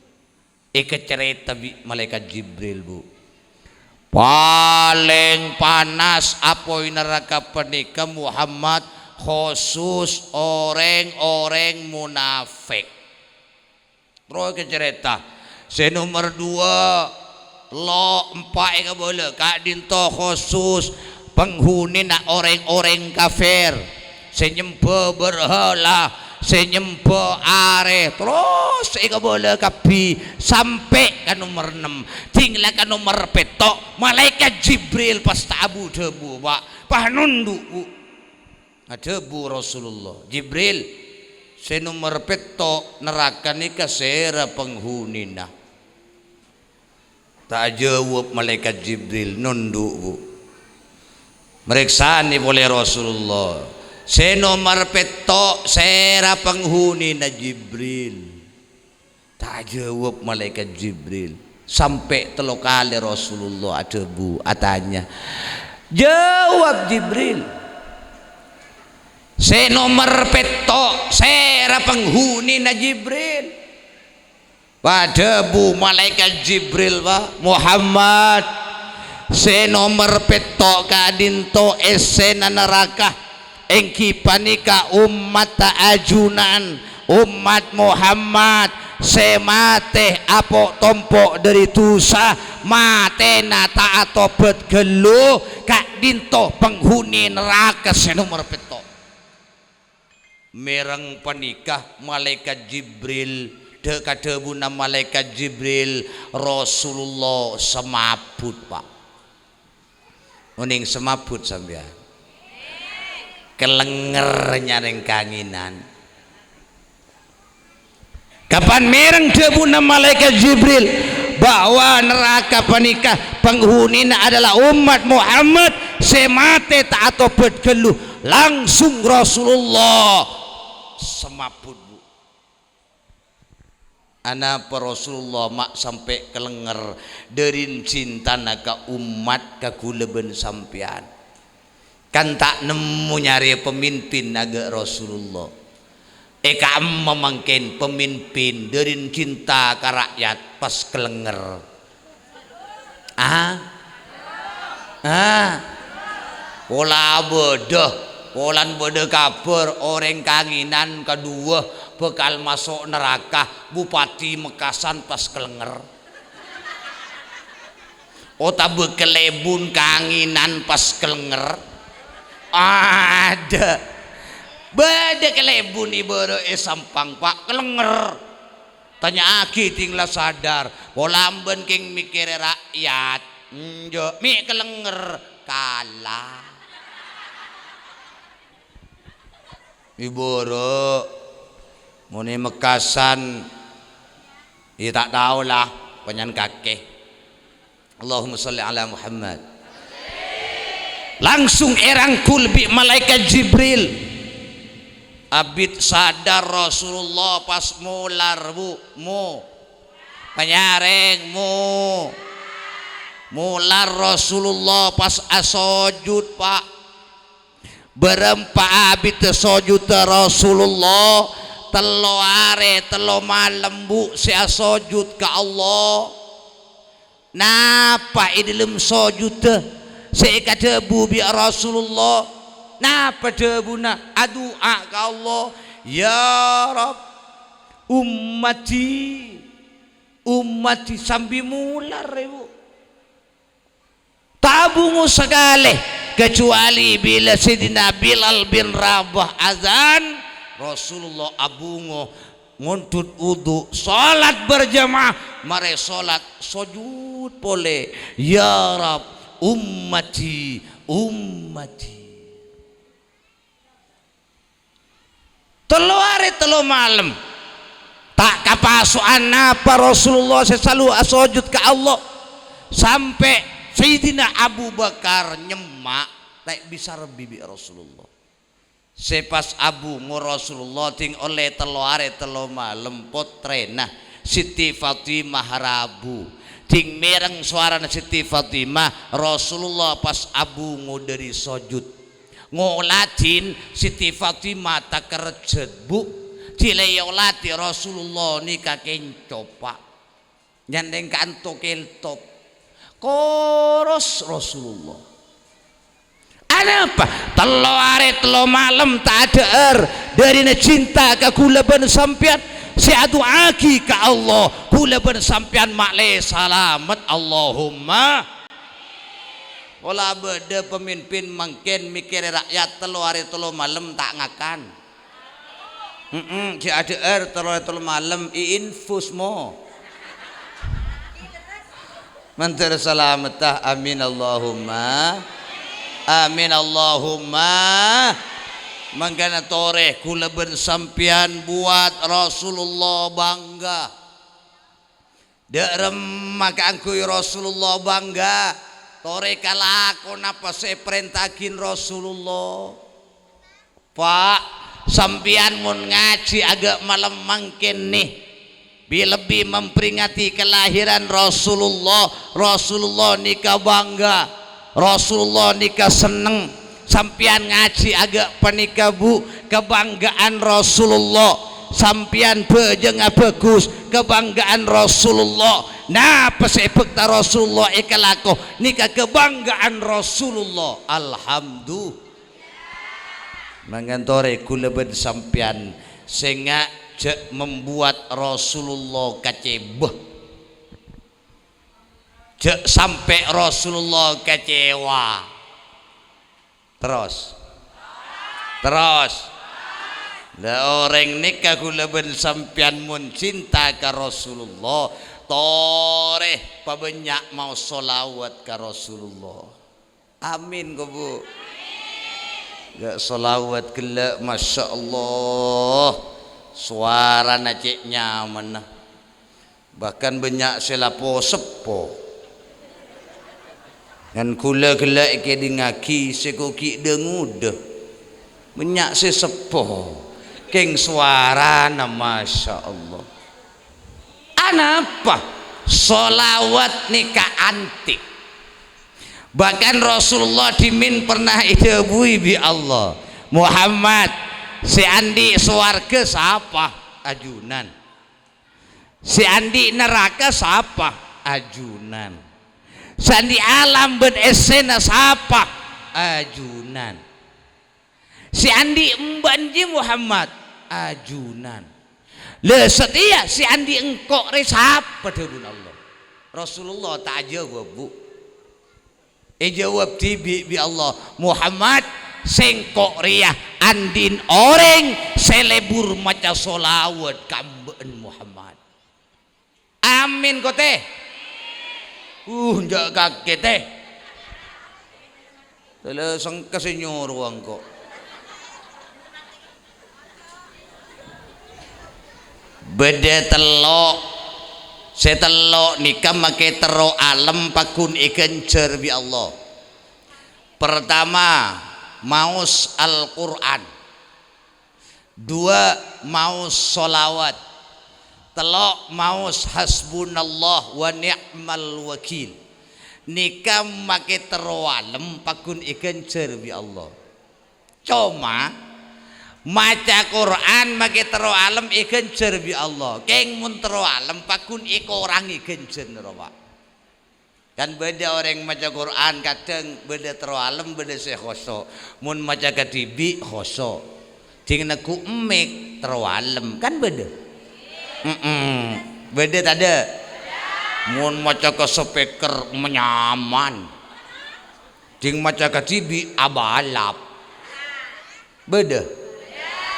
Èkacarèta bi' malaèkat Jibril, Bu. "Palèng panas apoy neraka panèka, Muhammad, khosus orèng-orèng munafik." Terro èkacarèta, sè nomer duwâ', tello', empa' èkabâlâ, ka'dinto khosus penghunina orèng-orèng kafir, sè nyembhâ bârhâlâ, sè nyembhâ arè, terros èkabâlâ kabbhi sampè' ka nomer ennem. Ding la ka nomer pètto', malaèkat Jibril pas ta' abu-dhâbu, Pak, pas nondhu', Bu. Adhâbu Rasulullah, "Jibril, sè nomer pètto' neraka nèka sèra penghunina?" Ta' ajâwâb malaèkat Jibril, nondhu', Bu. Marèksanè polè Rasulullah, "Sè nomer pètto' sèra penghunina, Jibril?" Ta' ajâwâb malaèkat Jibril. Sampè' tello kalè Rasulullah adhâbu, atanya, "Jâwâb, Jibril! Sè nomer pètto' sèra penghunina, Jibril?" Pas adhâbu malaèkat Jibril, Pak, "Muhammad, sè nomer pètto' ka'dinto èssèna naraka." Èngghi panèka ommatta ajunan, ommat Muhammad sè matè apo'-tompo' dhâri dhusa, matèna ta' atobhât ghâllu, ka'dinto penghuni naraka sè nomer pètto'. Mèreng panèka, Malaèkat Jibril, dhâ-, kadhâbuna Malaèkat Jibril, Rasulullah sè mabbhut, Pak. Onèng sè mabbhut sampèyan? Kalènger nyarèng kangènan. Kapan mèreng dhâbuna Malaèkat Jibril bahwa neraka panèka penghunina adalah ommat Muhammad sè matè ta' atobhât ghâllu, langsung Rasulullah sè mabbhut, Bu. Anapa Rasulullah ma' sampè' kalènger dhâri cintana ka ommat, ka ghulâ bân sampèyan? Kan ta' nemmo nyarè pamimpin aghâ' Rasulullah. È ka'emma mangkèn pamimpin dhâri cinta ka ra'yat pas kalènger. Ah? Ah? Pola bâdâ, polana bâdâ kabhâr orèng kangènan kadhuwâ bhâkal maso' naraka, Bupati Mekasan pas kalènger. Otabâ kalèbun kangènan pas kalènger? Adâ'. Bâdâ kalèbun è bârâ' è Sampang, Pak, kalènger. Tanya'aghi ding la sadar, pola bân kèng mèkkèrè ra'yat. Enjâ', mè' kalènger, kala. È bârâ', mon è Mekasan, iyâ ta' tao la, panyèn kakè. Allahumma shalli ala Muhammad. Langsung èrangkul bi' Malaèkat Jibril. Abit sadar Rasulullah pas molar, Bu, mo. Panyarèng, mo. Molar Rasulullah pas asojud, Pak. Bârâmpa abiddhâ sojudda Rasulullah, tello arè, tello malem, Bu', sè asojud ka Allah. Napa è dhâlem sojudda sè èkadhâbu bi' Rasulullah? Napa dhâbuna? Adu'a ka Allah, "Ya Rabb, ummati, ummati," sambi molar, Bu'. Ta' abungo sakalè, kacuali bilâ Sayyidina Bilal bin Rabah adzan, Rasulullah abungo, ngonḍhut wudu, sholat berjamaah, marè sholat, sojud polè, "Ya Rabb, ummati, ummati." Tello arè, tello malem. Ta' kapaso'an napa Rasulullah sè salalu asojud ka Allah. Sampè' Sayyidina Abu Bakar nyemma', ta' bisa rebbhi bi' Rasulullah. Sè pas abungo Rasulullah, ḍing ollè tello arè, tello malem, pottrèna Siti Fatimah rabu. Ḍing mèreng sowarana Siti Fatimah, Rasulullah pas abungo ḍâri sojud. Ngoladhin Siti Fatimah takerrejjhât, Bu'. Ḍilâ èoladhi Rasulullah nèka kèng copa'. Nyandeng kanto keltop. Koros Rasulullah. Anapa? Tello arè, tello malem ta' adhâ'âr ḍârina cinta ka ghulâ bân sampèyan. Sè adu'aaghi ka Allah, ghulâ bân sampèyan ma'lè salamet. Allahumma. Pola bâḍâ pamimpin mangkèn mèkkèrè ra'yat tello arè tello malem ta' ngakan. Hemm, jhâ' adhâ'âr tello arè tello malem, iinfus mo. Mandhâr salametta, amin Allahumma. Amin Allahumma. Mangkana torè ghulâ bân sampèyan buat Rasulullah bangga. Ḍâ' remma kaangghuy Rasulullah bangga, torè kalako napa sè èparènta'aghin Rasulullah. Pa', sampèyan mon ngajhi aghâ' malem mangkèn nè, bi-, lebbi memperingati kelahiran Rasulullah, Rasulullah nèka bangga. Rasulullah nèka senneng. Sampèyan ngajhi aghâ' panèka, Bu', kabanggaan Rasulullah. Sampèyan bhâjângnga bhâghus, kabanggaan Rasulullah. Napa sè èbhâkta Rasulullah èkalako, nèka kabanggaan Rasulullah. Alhamdulillah. Mangkana torè ghulâ bân sampèyan sènga' jhâ' membuat Rasulullah kacèbâ. Jhâ' sampè' Rasulullah kecewa. Terros. Terros. La orèng nèka ghulâ bân sampèyan mon cinta ka Rasulullah, torè pabânnya' maos sholawat ka Rasulullah. Amin, ko, Bu'. Ghi' sholawat ghellâ', masyaallah. Sowarana cè' nyamana. Bahkan bânnya' sè la po-seppo. Ngan ghulâ ghellâ' èkèḍingngaghi sè ko' ghi' ḍâ-ngoḍâ. Bânnya' sè seppo. Kèng sowarana, masyaallah. Anapa? Sholawat nèka antik. Bahkan Rasulullah dhimèn pernah èdhâbuwi bi' Allah, "Muhammad, sè anḍi' sowarghâ sapa?" Ajunan. "Sè anḍi' naraka sapa?" Ajunan. "Sè anḍi' alam bân èssèna sapa?" Ajunan. "Sè anḍi' embâ' enjâ Muhammad?" Ajunan. "La satèya sè anḍi' engko' rè sapa?" dhâbuna Allah. Rasulullah ta' ajâwâb, Bu'. Èjâwâb dhibi' bi' Allah, "Muhammad, sèngko' rèya anḍi'na orèng sè lebur maca sholawat ka embâ'na Muhammad." Amin, ko, tè. Uh, enjâ' kakè, tè. Tèlè sengka sè nyorowa engko'. Bâḍâ tello'. Sè tello' nèka makè terro alem pagghun èghânjhâr bi' Allah. Pertama, maos Al-Qur'an. Dua, maos sholawat. Tello', maos hasbunallah wa ni'mal wakil. Nèka makè terro alem pagghun èghânjhâr bi' Allah. Coma, maca Qur'an makè terro alem èghânjhâr bi' Allah. Kèng mon terro alem, pagghun èkorangè ghânjhârânna rowa. Kan bâdâ orèng maca Qur'an, kadhâng bâdâ terro alem, bâdâ sè khoso'. Mon maca kadhibi', khoso'. Dhing neggu' emmik, terro alem. Kan bâdâ? Mm-mm. Bâdâ tadâ'? Mon maca ka speaker, menyaman. Dhing maca kadhibi', abalap. Bâdâ?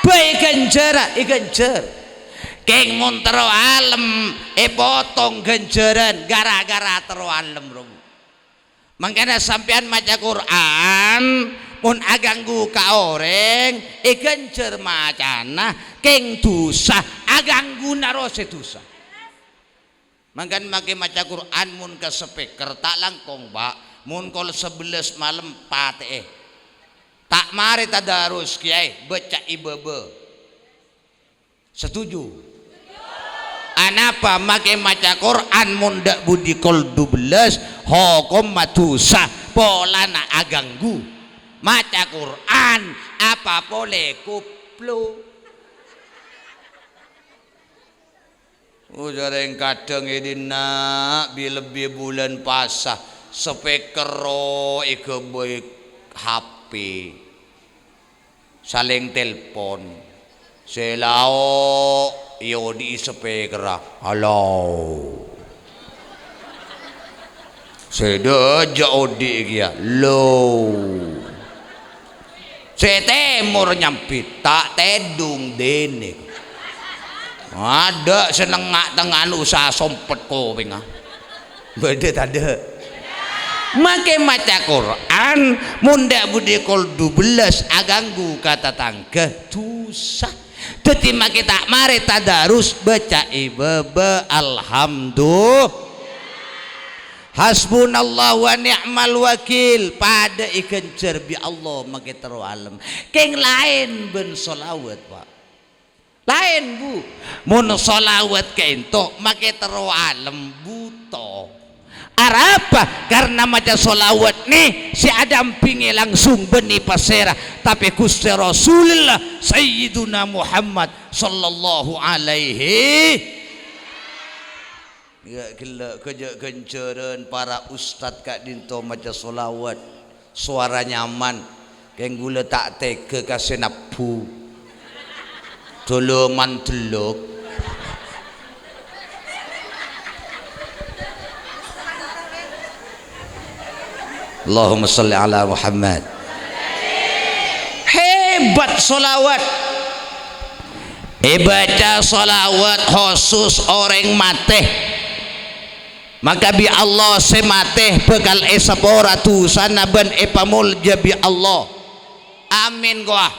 Bâ èghânjhâr, èghânjhâr. Kèng mon terro alem, èpotong ghânjhârân gara-gara terro alem, rom. Mangkana sampèyan maca Qur'an, mon aghânggu ka orèng, èghânjhâr macana, kèng dhusa, aghângguna rowa sè dhusa. Mangkana makè maca Qur'an mon ka speaker, ta' langkong, Pak. Mon kol sabellâs malem, patè'è. Ta' marè tadarus, kèyaè, bâca'è bâbâ. Setuju? Anapa makè maca Qur'an mon dâ' budi kol dubellâs, hokomma dhusa, polana aghânggu. Maca Qur'an, apa polè koplo. Oh, jhâreng kadhâng è dinna' bi-, lebbi bulân pasa, speaker rowa èghâbây H P. Salèng telpon. Sè lao' èodi'i speakerra. Halo. Sè dâjâ odi' kèya. Lo. Sè tèmor nyambit. Ta' tèdung dènèng. Adâ' sè nengnga'-tengnga'an usaha sompet kopèngnga. Bâdâ tadâ'? Makè maca Qur'an, mon dâ' budi kol dubellâs aghânggu ka tatangghâ, dhusa. Dhâddhi makè ta' marè tadarus, bâca'è bâbâ, alhamdu-, hasbunallah wa ni'mal wakil, padâ èghânjhâr bi' Allah makè terro alem. Kèng laèn bân sholawat, Pak. Laèn, Bu. Mon sholawat ka'ènto, makè terro alem, buto. Arapa? Karna maca sholawat nè sè adampingè langsung bânnè pasèra, tapè Ghustè Rasulullah Sayyiduna Muhammad sallallahu alaihi. Ghellâ' ghâjâ' ghânjhârân para ustad ka'dinto maca sholawat. Sowara nyaman, kèng ghulâ ta' tegghâ ka sè nabbhu. Doloman dellok. Allahumma shalli ala Muhammad. Hebat sholawat. Èbâca sholawat khusus orèng matè. Maka bi' Allah sè matè bhâkal èsapora dhusana bân èpamolja bi' Allah. Amin, kowa.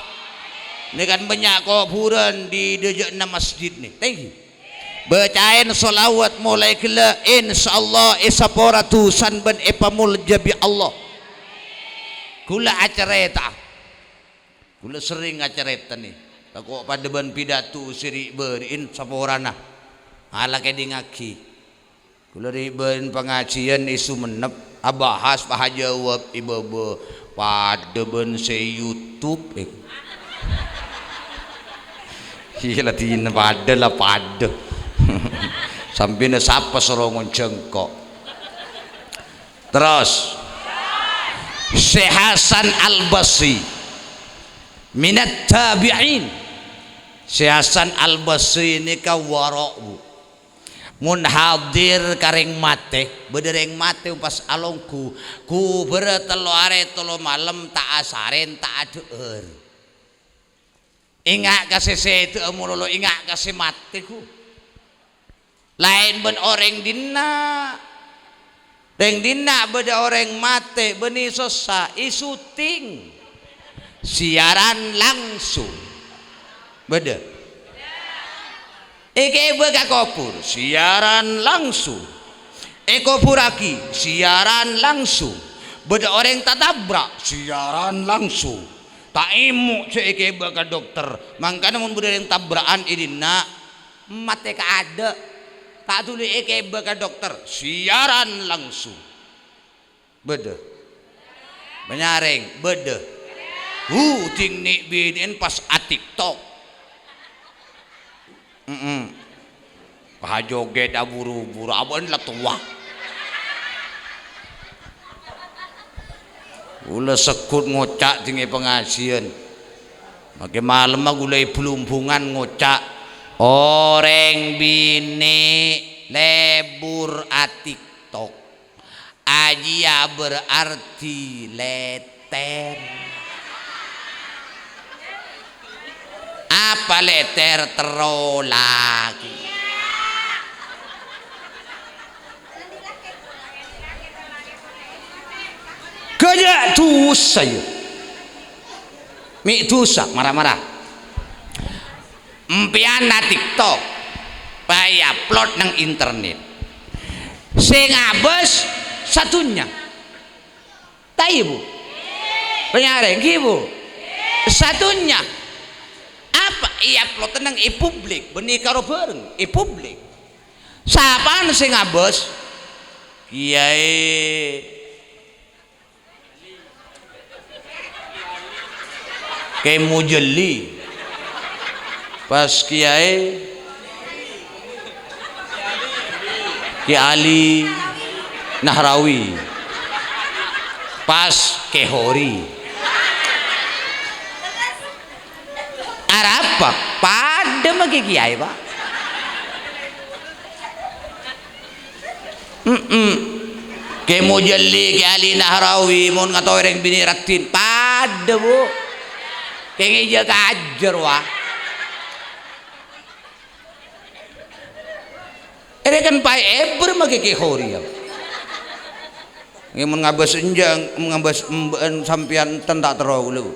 Nè kan bânnya' kobhurân è dâjâ'na masjid nè. Thank you. Bâcaèn sholawat molaè ghellâ', insyaallah èsapora dhusana bân èpamolja bi' Allah. Ghulâ acarèta'a. Ghulâ serrèng acarèta nè, tako' padâ bân pidato sè ri'-bâri'in saporana. Ala kèdingngaghi. Ghulâ ri'-bâri'in pangajiyân è Songennep, abahas pahajâwâb è bâbâ padâ bân sè YouTube. Eh. Iyâ la dinna padâ la padâ. Sampèna sapa sorongon jhângko'? Terros, Syekh Hasan Al-Basri minat tabi'in. Syekh Hasan Al-Basri nèka wara', Bu. Mon hadir ka rèng matè, bâdâ rèng matè pas alongghu, kubhurrâ tello arè tello malem ta' asarèn, ta' adhâ'âr. Enga' ka sè sèdhâ'â malolo, enga' ka sè matè, ghu. Laèn bân orèng dinna'. Rèng dinna' bâdâ orèng matè, bânnè sossa, èsuting. Siaran langsung. Bâdâ. Èkèbâ ka kobhur, siaran langsung. Èkobhurraghi, siaran langsung. Bâdâ orèng tatabrak, siaran langsung. Ta' èmo' jhâ' èkèbâ ka dokter. Mangkana mon bâdâ orèng tabra'an è dinna', matè kaadâ'. Ta' dhuli èkèbâ ka dokter, siaran langsung. Bâdâ. Manyarèng, bâdâ. Hu, ding nè'-binè'en pas a-TikTok. Mm-mm. Pas ajogèt aburu-buru, abâ'na la towa. Ghulâ segghut ngoca' dingngè pangajiân. Makè malemma ghulâ è Blumbungan ngoca', "Orèng binè' lebur a-TikTok." Ajiyâ berarti lètèr. Apa lètèr? Terro lakè. Ghâjâ' dhusa, yâ. Mè' dhusa, mara-mara. Empèyan a-TikTok, pas èupload neng internet. Sè ngabâs sadhunnya. Ta' iyâ, Bu? Panyarè, ènggi, Bu? Sadhunnya. Apa èupload neng è publik, bânnè karo bhâreng, è publik. Sapana sè ngabâs? Kèyaè Kè Mujâli, pas Kèyaè Kè Ali Nahrawi, pas Kè Hori. Arapa? Padâ makè kèyaè, Pa'. Mm-mm. Kè Mujâli, Kè Ali Nahrawi, mon ngatoè rèng binè' raddhin, padâ, Bu. Kè ngèjâ kajâr, wa. Èrè kan paè èbher makè Kè Hori, ya. Ngghi, mon ngabâs enjâ', ngabâs embâ'ân sampèyan ten ta' terro kaulâ, Bu.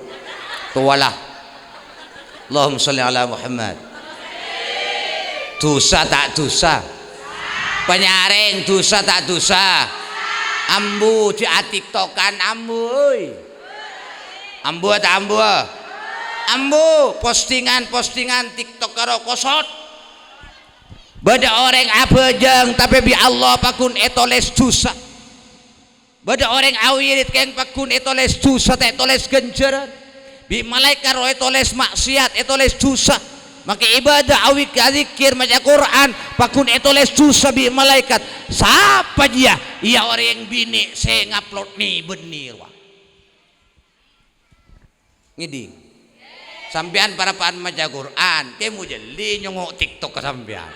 Towa la. Allahumma shalli ala Muhammad. Dhusa ta' dhusa? Panyarèng, dhusa ta' dhusa? Ambu, jhâ' a-TikTokan, ambu, oi. Ambu ta' ambu? Ambu, postingan-postingan TikTok karo kosot. Bâdâ orèng abhâjâng, tapè bi' Allah paggun ètolès dhusa. Bâdâ orèng awirid kèng paggun ètolès dhusa, ta' ètolès ghânjhârân. Bi' malaèkat rowa ètolès ma'siyat, ètolès dhusa. Makè ibadah, awik, adzikir, maca Qur'an, paggun ètolès dhusa bi' malaèkat. Sapa jiyâ? Iyâ orèng binè' sè ngupload nè-bânnè rowa. Ngèdhing. Sampèyan parappa'na maca Qur'an, Kè Mujâli nyongngo' TikTok ka sampèyan.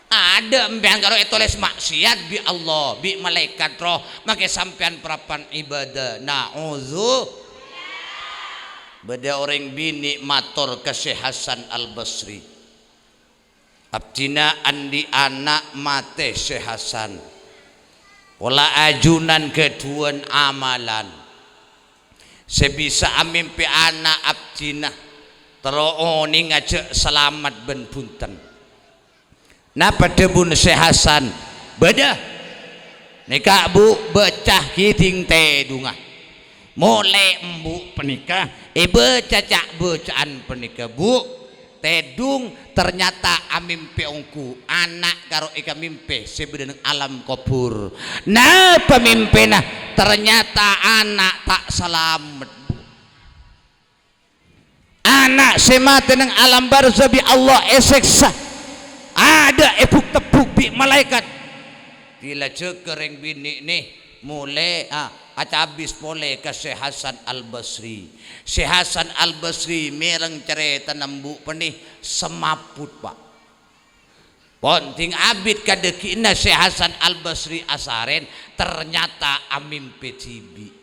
Adâ' empèyan karo ètolès ma'siyat bi' Allah, bi' malaèkat roh, makè sampèyan parappa'na ibadah. Na'udzu. Bâdâ orèng binè' mator ka Syekh Hasan Al-Basri. Abdhina andi' ana' matè, Syekh Hasan. Pola ajunan ghâdhuwân amalan sè bisa amèmpè ana' abdhina, terro onènga jhâ' salamet bân bhunten. Napa dhâbuna Syekh Hasan? Bâdâ. Nèka, Bu, bâca ghi' ding tèdungnga. Molè embu' panèka, èbâca ca'-bâca'an panèka, Bu. Tèdung, ternyata amèmpè ongghu, ana' karo èkamèmpè sè bâdâ neng alam kobhur. Napa mèmpèna? Ternyata ana' ta' salamet, Bu. Ana' sè matè neng alam barzah bi' Allah èsèksa. Adâ' èbuk-tebbuk bi' malaèkat. Dila jâgâ rèng binè' nè, molè, ah, acabis polè ka Syekh Hasan Al-Basri. Syekh Hasan Al-Basri mèreng carètana embu' panè, semaput, Pa'. Pon ding abit ka dhâggi'na Syekh Hasan Al-Basri asarèn, ternyata amèmpè dhibi'.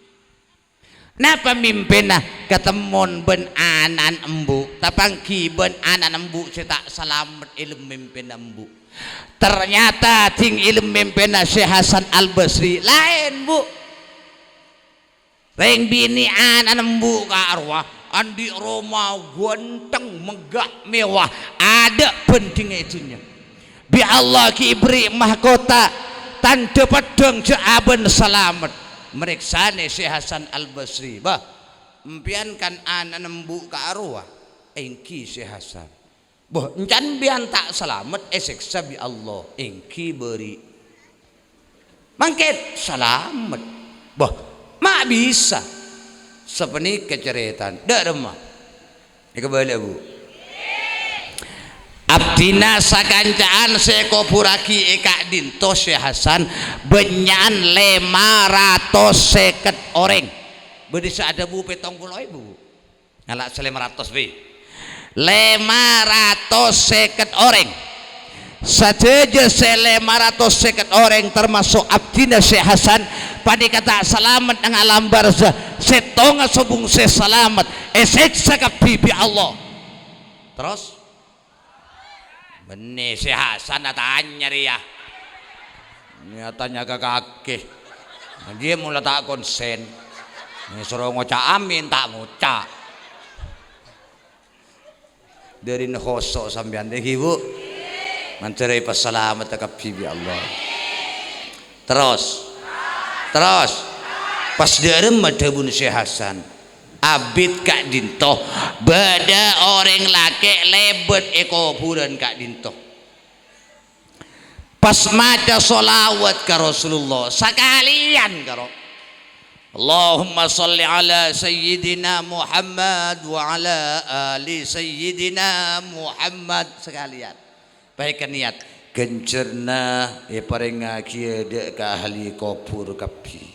Napa mèmpèna? Katemmon bân ana'na embu', tapangghi bân ana'na embu' sè ta' salamet è lem mèmpèna embu'. Ternyata ding è lem mèmpèna Syekh Hasan Al-Basri laèn, Bu. Rèng binè' ana'na embu' ka'rowa, andi' roma ghânteng, megghâ', mewah, adâ' bhândhingnga è dhunnya. Bi' Allah ghi' èberri' mahkota, tandhâ peddhâng jhâ' abâ'na salamet. Marèksanè Syekh Hasan Al-Basri, "Bâh, empèyan kan ana'na embu' ka'rowa?" "Èngghi, Syekh Hasan." "Bâh, can empèyan ta' salamet èsèksa bi' Allah?" "Èngghi, bâri'." "Mangkèn salamet?" "Bâh, ma' bisa." Sapanèka carètana. Dâ' remma. Èkabâlâ, Bu. Abdhina sakanca'an sè èkobhurraghi è ka'dinto Syekh Hasan bânnya'an lèma ratos sèket orèng. Bâdâ sè adhâbu pèttong polo èbu, Bu. Ngala' sè lèma ratos, bi. Lèma ratos sèket orèng. Sadhâjâ sè lèma ratos sèket orèng, tamaso' abdhina Syekh Hasan, panèka ta' salamet neng alam barzah. Sèttonga sobung sè salamet, èsèksa kabbhi bi' Allah. Terros? Bânnè Syekh Hasan atanya rèya. Nèka tanya ka kakè. Dhiyâ mola ta' konsen. Èsoro ngoca' amin, ta' ngoca'. Dârina khoso' sampèyan, èngghi, Bu? Mandhâr èpasalamet kabbhi bi' Allah. Terros. Terros. Pas dâ' remma dhâbuna Syekh Hasan. Abit ka'dinto, bâdâ orèng lakè' lèbât è kobhurân ka'dinto. Pas maca sholawat ka Rasulullah, sakalèyan karo, "Allahumma sholli ala Sayyidina Muhammad wa ala ali Sayyidina Muhammad," sakalèyan. Paèka niyat, ghânjhârânna èparèngngaghi dâ' ka ahli kobhur kabbhi.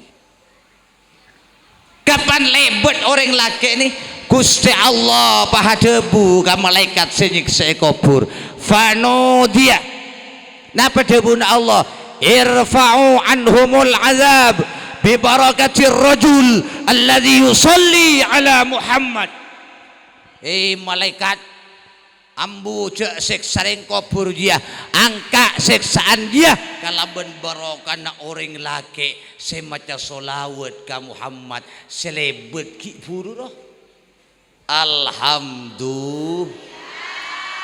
Kapan lèbât orèng lakè' nè, Ghustè Allah pas adhâbu ka malaèkat sè nyèksa'è kobhur, "Fanodiya." Napa dhâbuna Allah? "Irfa'u anhumul azab bi barakatir rajul alladzi yusalli ala Muhammad." He malaèkat, ambu jhâ' sèksa rèng kobhur jiyâ, angka' sèksaan jiyâ kalabân barokana orèng lakè' sè maca sholawat ka Muhammad sè lèbât ghi' bhuru, ro. Alhamdu-,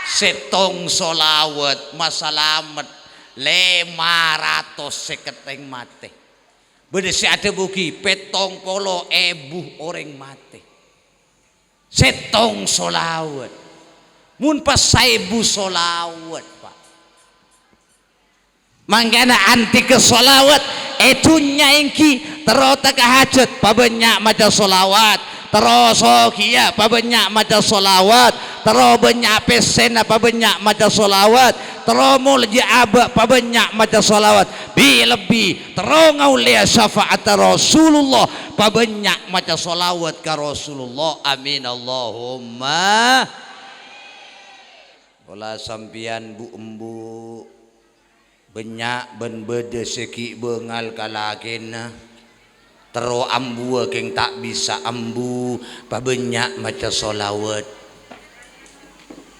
sèttong sholawat masalamet lèma ratos sèket rèng matè. Bâdâ sè adhâbu ghi' pèttong polo èbu orèng matè. Sèttong sholawat. Mon pas saèbu sholawat, Pak. Mangkana antika sholawat è dhunnya èngghi, terro tekka hajat, pabânnya' maca sholawat. Terro soghiyâ, pabânnya' maca sholawat. Terro bânnya' pèssèna, pabânnya' maca sholawat. Terro molja abâ', pabânnya' maca sholawat. Bi-, lebbi, terro ngaollèya syafa'atta Rasulullah. Pabânnya' maca sholawat ka Rasulullah. Amin, Allahumma. Pola sampèyan, bu'-embu', bânnya' bân bâdâ sè ghi' bângal ka lakèna. Terro ambuwâ kèng ta' bisa ambu, pabânnya' maca sholawat.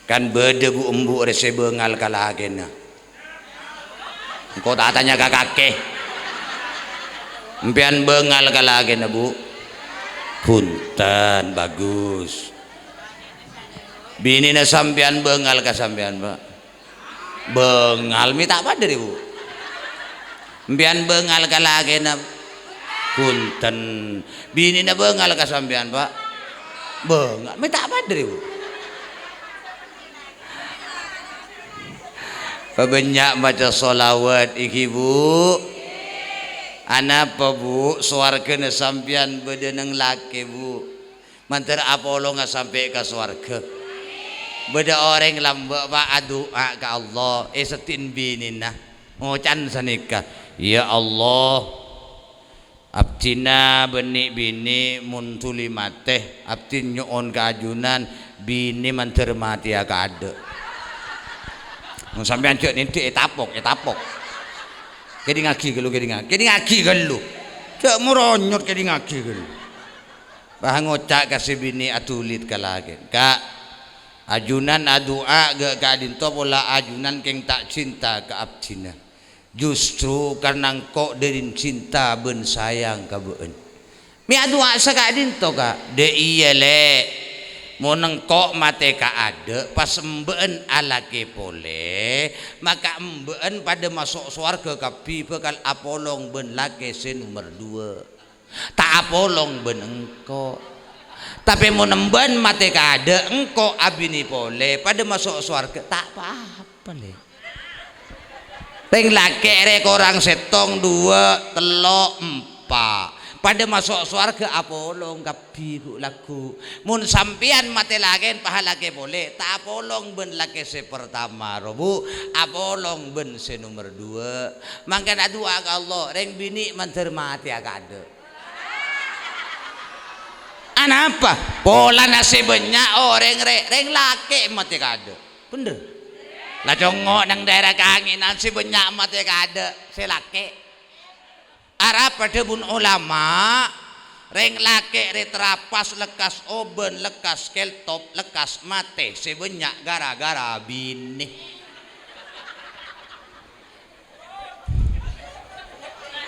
Kan bâdâ bu'-embu' rè sè bângal ka lakèna. Engko' ta' atanya ka kakè. Sampèyan bângal ka lakèna, Bu? Bhunten, bagus. Binèna sampèyan bângal ka sampèyan, Pak? Bângal, mè' ta' padâ rè, Bu? Sampèyan bângal ka lakèna? Bhunten. Binèna bângal ka sampèyan, Pak? Bângal, mè' ta' padâ rè, Bu? Pabânnya' maca sholawat, èngghi, Bu. Anapa, Bu? Sowarghâna sampèyan bâdâ neng lakè, Bu. Mandhâr apolonga sampè' ka sowarghâ. Bâdâ orèng lambâ', Pak, adu'a ka Allah, èseddhi'in binèna. Ngocan sanèka, "Ya Allah, abdhina bânnè binè mon dhuli matè, abdhina nyo'on ka ajunan binè mandhâr matèya kaadâ'." Mon sampèyan jhâ' nèndhi' ètapok, ètapok. Kèdingngaghi ghâllu, kèdingngaghi, kèdingngaghi ghâllu. Jhâ' moronyot, kèdingngaghi ghâllu. Pas ngoca' ka sè binè' adhuli ka lakè, "Ka', ajunan adu'a ghâ' ka'dinto pola ajunan kèng ta' cinta ka abdhina. Justru karna engko' dhâri cinta bân sayang ka bâ'na. Mè' adu'a saka'dinto, Ka'." "Dâ' iyâ, Lè'. Mon engko' matè kaadâ', pas embâ'na alakè polè, maka embâ'na padâ maso' sowarghâ kabbhi bhâkal apolong bân lakè sè nomer duwâ'. Ta' apolong bân engko'. Tapè mon embâ'na matè kaadâ', engko' abinè polè, padâ maso' sowarghâ, ta' pa-apa, Lè'." Rèng lakè' rè korang sèttong, duwâ', tello', empa'. Padâ maso' sowarghâ apolong kabbhi, ghu', lagghu'. Mon sampèyan matè lakè'en, paha lakè polè, ta' apolong bân lakè sè partama, ro, Bu', apolong bân sè nomer duwâ'. Mangkana adu'a ka Allah, rèng binè' mandhâr matèya kaadâ'. Anapa? Polana sè bânnya' orèng rè-, rèng lakè' matè kaadâ'. Bhender? La congngo' neng dhaèra Kanginan sè bânnya' matè kaadâ', sè lakè'. Arapa dhâbuna olama, rèng lakè' rè trapas lekkas obân, lekkas keltop, lekkas matè, sè bânnya' ghârâ-ghârâ binè.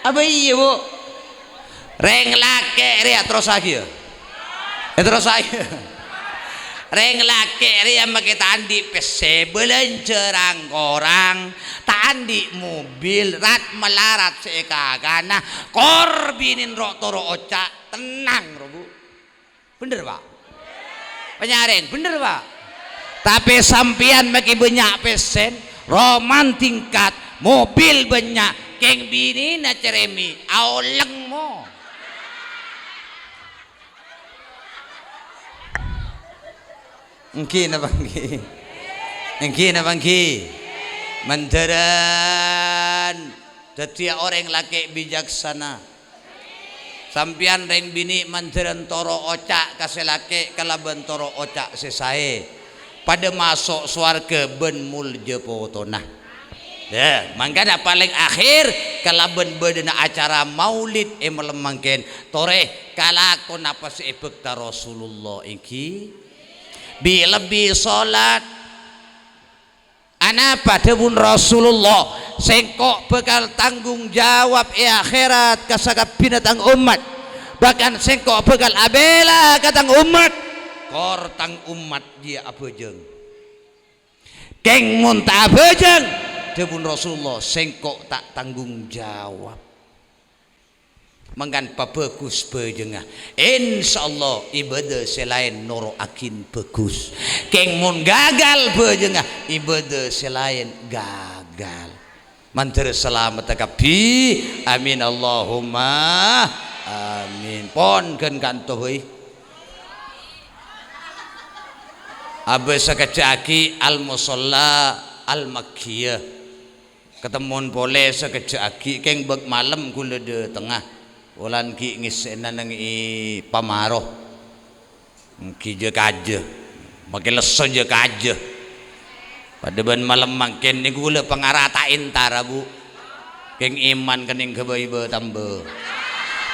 Apa iyâ, Bu'? Rèng lakè' rèya terrossaghi, yâ. Eh, terrossaghi. Rèng lakè' rèya makè ta' andi' pèssè, bâlânjhâ rang-korang, ta' andi' mobil, rat-malarat sè èkakana, kor binèn ro'-toro' oca', tennang, ro, Bu'. Bhender, Pa'? Panyarèn, bhender, Pa'? Tapè sampèyan makè bânnya' pèssèn, romana tingkat, mobil bânnya', kèng binèna cerèmè', aolèng, mo. Èngghi napa èngghi? Èngghi napa èngghi? Mandhârân dhâddhiyâ orèng lakè' bijaksana. Sampèyan rèng binè' mandhârân toro' oca' ka sè lakè' kalabân toro' oca' sè saè. Padâ maso' sowarghâ bân moljâ potona. Yâ, mangkana palèng akhèr kalabân bâdâna acara maulid è malem mangkèn, torè kalako napa sè èbhâkta Rasulullah, èngghi? Bi-, lebbi solat. Anapa dhâbuna Rasulullah, "Sèngko' bhâkal tanggung jawab è akhèrat ka sakabbhiyânna tang ommat. Bahkan sèngko' bhâkal abhilâ ka tang ommat, kor tang ommat jiyâ abhâjâng. Kèng mon ta' abhâjâng," dhâbuna Rasulullah, "sèngko' ta' tanggung jawab." Mangkana pabhâghus bhâjângnga. Insyaallah, ibâdâ sè laèn noro'aghin bhâghus. Kèng mon gagal bhâjângnga, ibâdâ sè laèn gagal. Mandhâr salamettâ kabbhi. Amin, Allahumma amin. Pon ghân kanto, bhâi. Abâ' sakejjhâ' aghi' al-musalla al-makkiyah. Katemmon polè sakejjhâ' aghi', kèng bâk malem ghulâ dâtengnga. Polana ghi' ngèssèna neng è pamaro. Èngghi jâ-kajâ. Makè lesso jâ-kajâ. Padâ bân malem mangkèn nèko ghulâ pangara ta' entara, Bu'. Kèng iman kennèng ghâbây bâ-tambâ.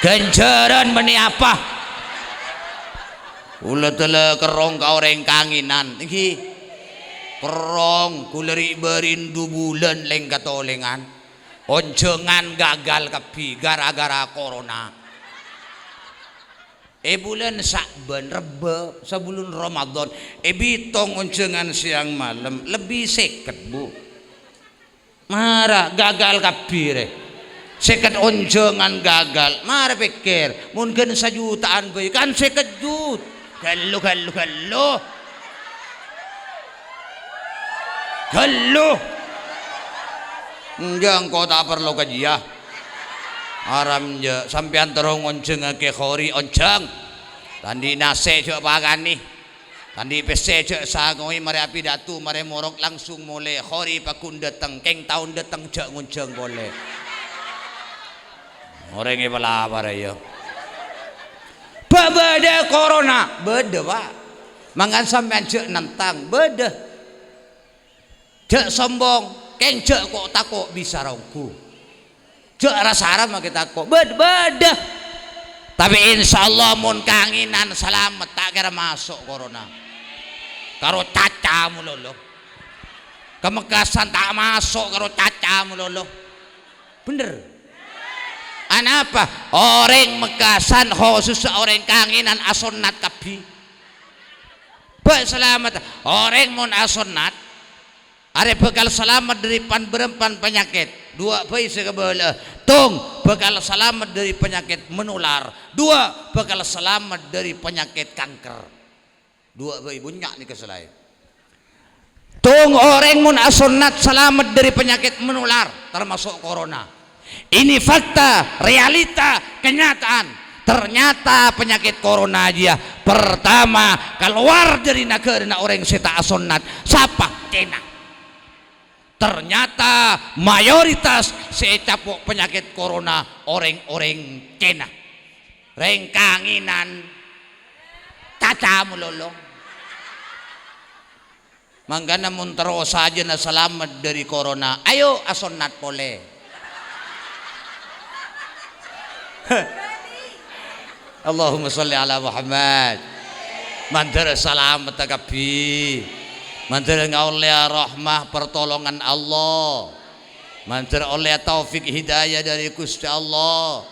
Ghânjhârân bânnè apa? Ghulâ tèla kerrong ka orèng Kanginan, èngghi. Kerrong, ghulâ ri'-bâri'na du bulân lèng-katolèngan. Onjhângan gagal kabbhi gara-gara corona. È bulân Sa'ban, rebbhâ, sabulân Ramadan, èbitong onjhângan sèyang malem, lebbi sèket, Bu'. Mara gagal kabbhi, rè. Sèket onjhângan gagal. Mara pèkkèr, mon ghân sajuta'an bhâi, kan sèket juta. Ghâllu, ghâllu, ghâllu. Ghâllu. Enjâ', engko' ta' parlo kajiyâ. Aram, jâ'. Sampèyan terro ngonjhângaghi khori, onjhâng. Ta' andi' nasè' jâ' pakanè. Ta' andi' pèssè jâ' sangowè, marè apidato, marè morok langsung molè. Khori paggun dâteng, kèng taon dâteng jâ' ngonjhâng polè. Orèng èpalapar, yâ. Bâ-, bâdâ corona, bâdâ, Pa'. Mangkana sampèyan jâ' nantang, bâdâ. Jâ' sombong, kèng jâ' ko'-tako' bisa ra ongghu. Jâ' ra-sara makè tako'. Bâd-, bâdâ. Tapè insyaallah mon Kanginan salamet, ta' kèra maso' corona. Karo caca malolo. Ka Mekkasân ta' maso' karo caca malolo. Bhender. Anapa? Orèng Mekkasân, khosussa orèng Kanginan, asonnat kabbhi. Bâ' salamet. Orèng mon asonnat, arè bhâkal salamet dâri pan-bârâmpan panyakèt. Duwâ' bhâi sè kabâlâ'â. Tong, bhâkal salamet dâri panyakèt menular. Duwâ', bhâkal salamet dâri panyakèt kanker. Duwâ' bhâi bânnya' nèka sè laèn. Tong orèng mon asonnat salamet dâri panyakèt menular, tamaso' corona. Ini fakta, realita, kenyataan. Ternyata panyakèt corona jiyâ pertama kalowar dâri naghârâna orèng sè ta' asonnat. Sapa? Cèna. Ternyata mayoritas sè ècapo' panyakèt corona orèng-orèng Cèna. Rèng Kangènan, Caca malolo. Mangkana mon terro sajâna salamet dâri corona, ayo asonnat polè. Allahumma sholli ala Muhammad. Mandhâr salamet kabbhi. Mandhâr ngaollè rahmah pertolongan Allah. Mandhâr ollè taufik hidayah dâri Ghustè Allah.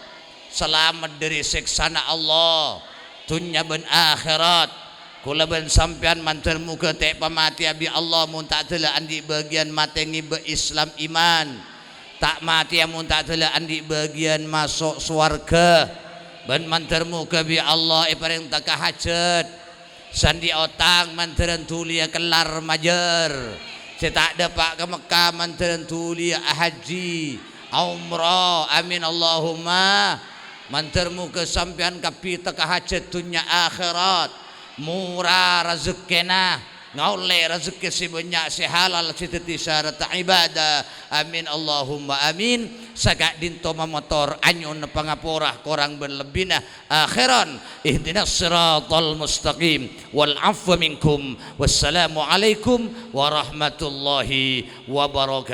Salamet dâri sèksana Allah, dhunnya bân akhèrat. Kaulâ bân sampèyan mandhâr moghâ ta' pamatèya bi' Allah mon ta' dâlâ andi' bâgiyân matè ngibâ Islam iman. Ta' matèya mon ta' dâlâ andi' bâgiyân maso' sowarghâ. Bân mandhâr moghâ bi' Allah èparèng tekka hajhât. Sè andi' otang mandhârân dhuliyâ kellar majâr. Sè ta' dâpa' ka Mekkah mandhârân dhuliyâ ahajji, aumrah. Amin Allahumma. Mandhâr moghâ sampèyan kabbhi tekka hajhât dhunnya akhèrat. Mora razekkèna, ngaollè razekkè sè bânnya', sè halal, sè dhâddhi syarat ibadah. Amin Allahumma amin. Saka'dinto mamotor, anyo'ona pangapora korang bân lebbina. Akhèran, ihdinas siratal mustaqim, wal afwa minkum. Wassalamualaikum warahmatullahi wabarakatuh.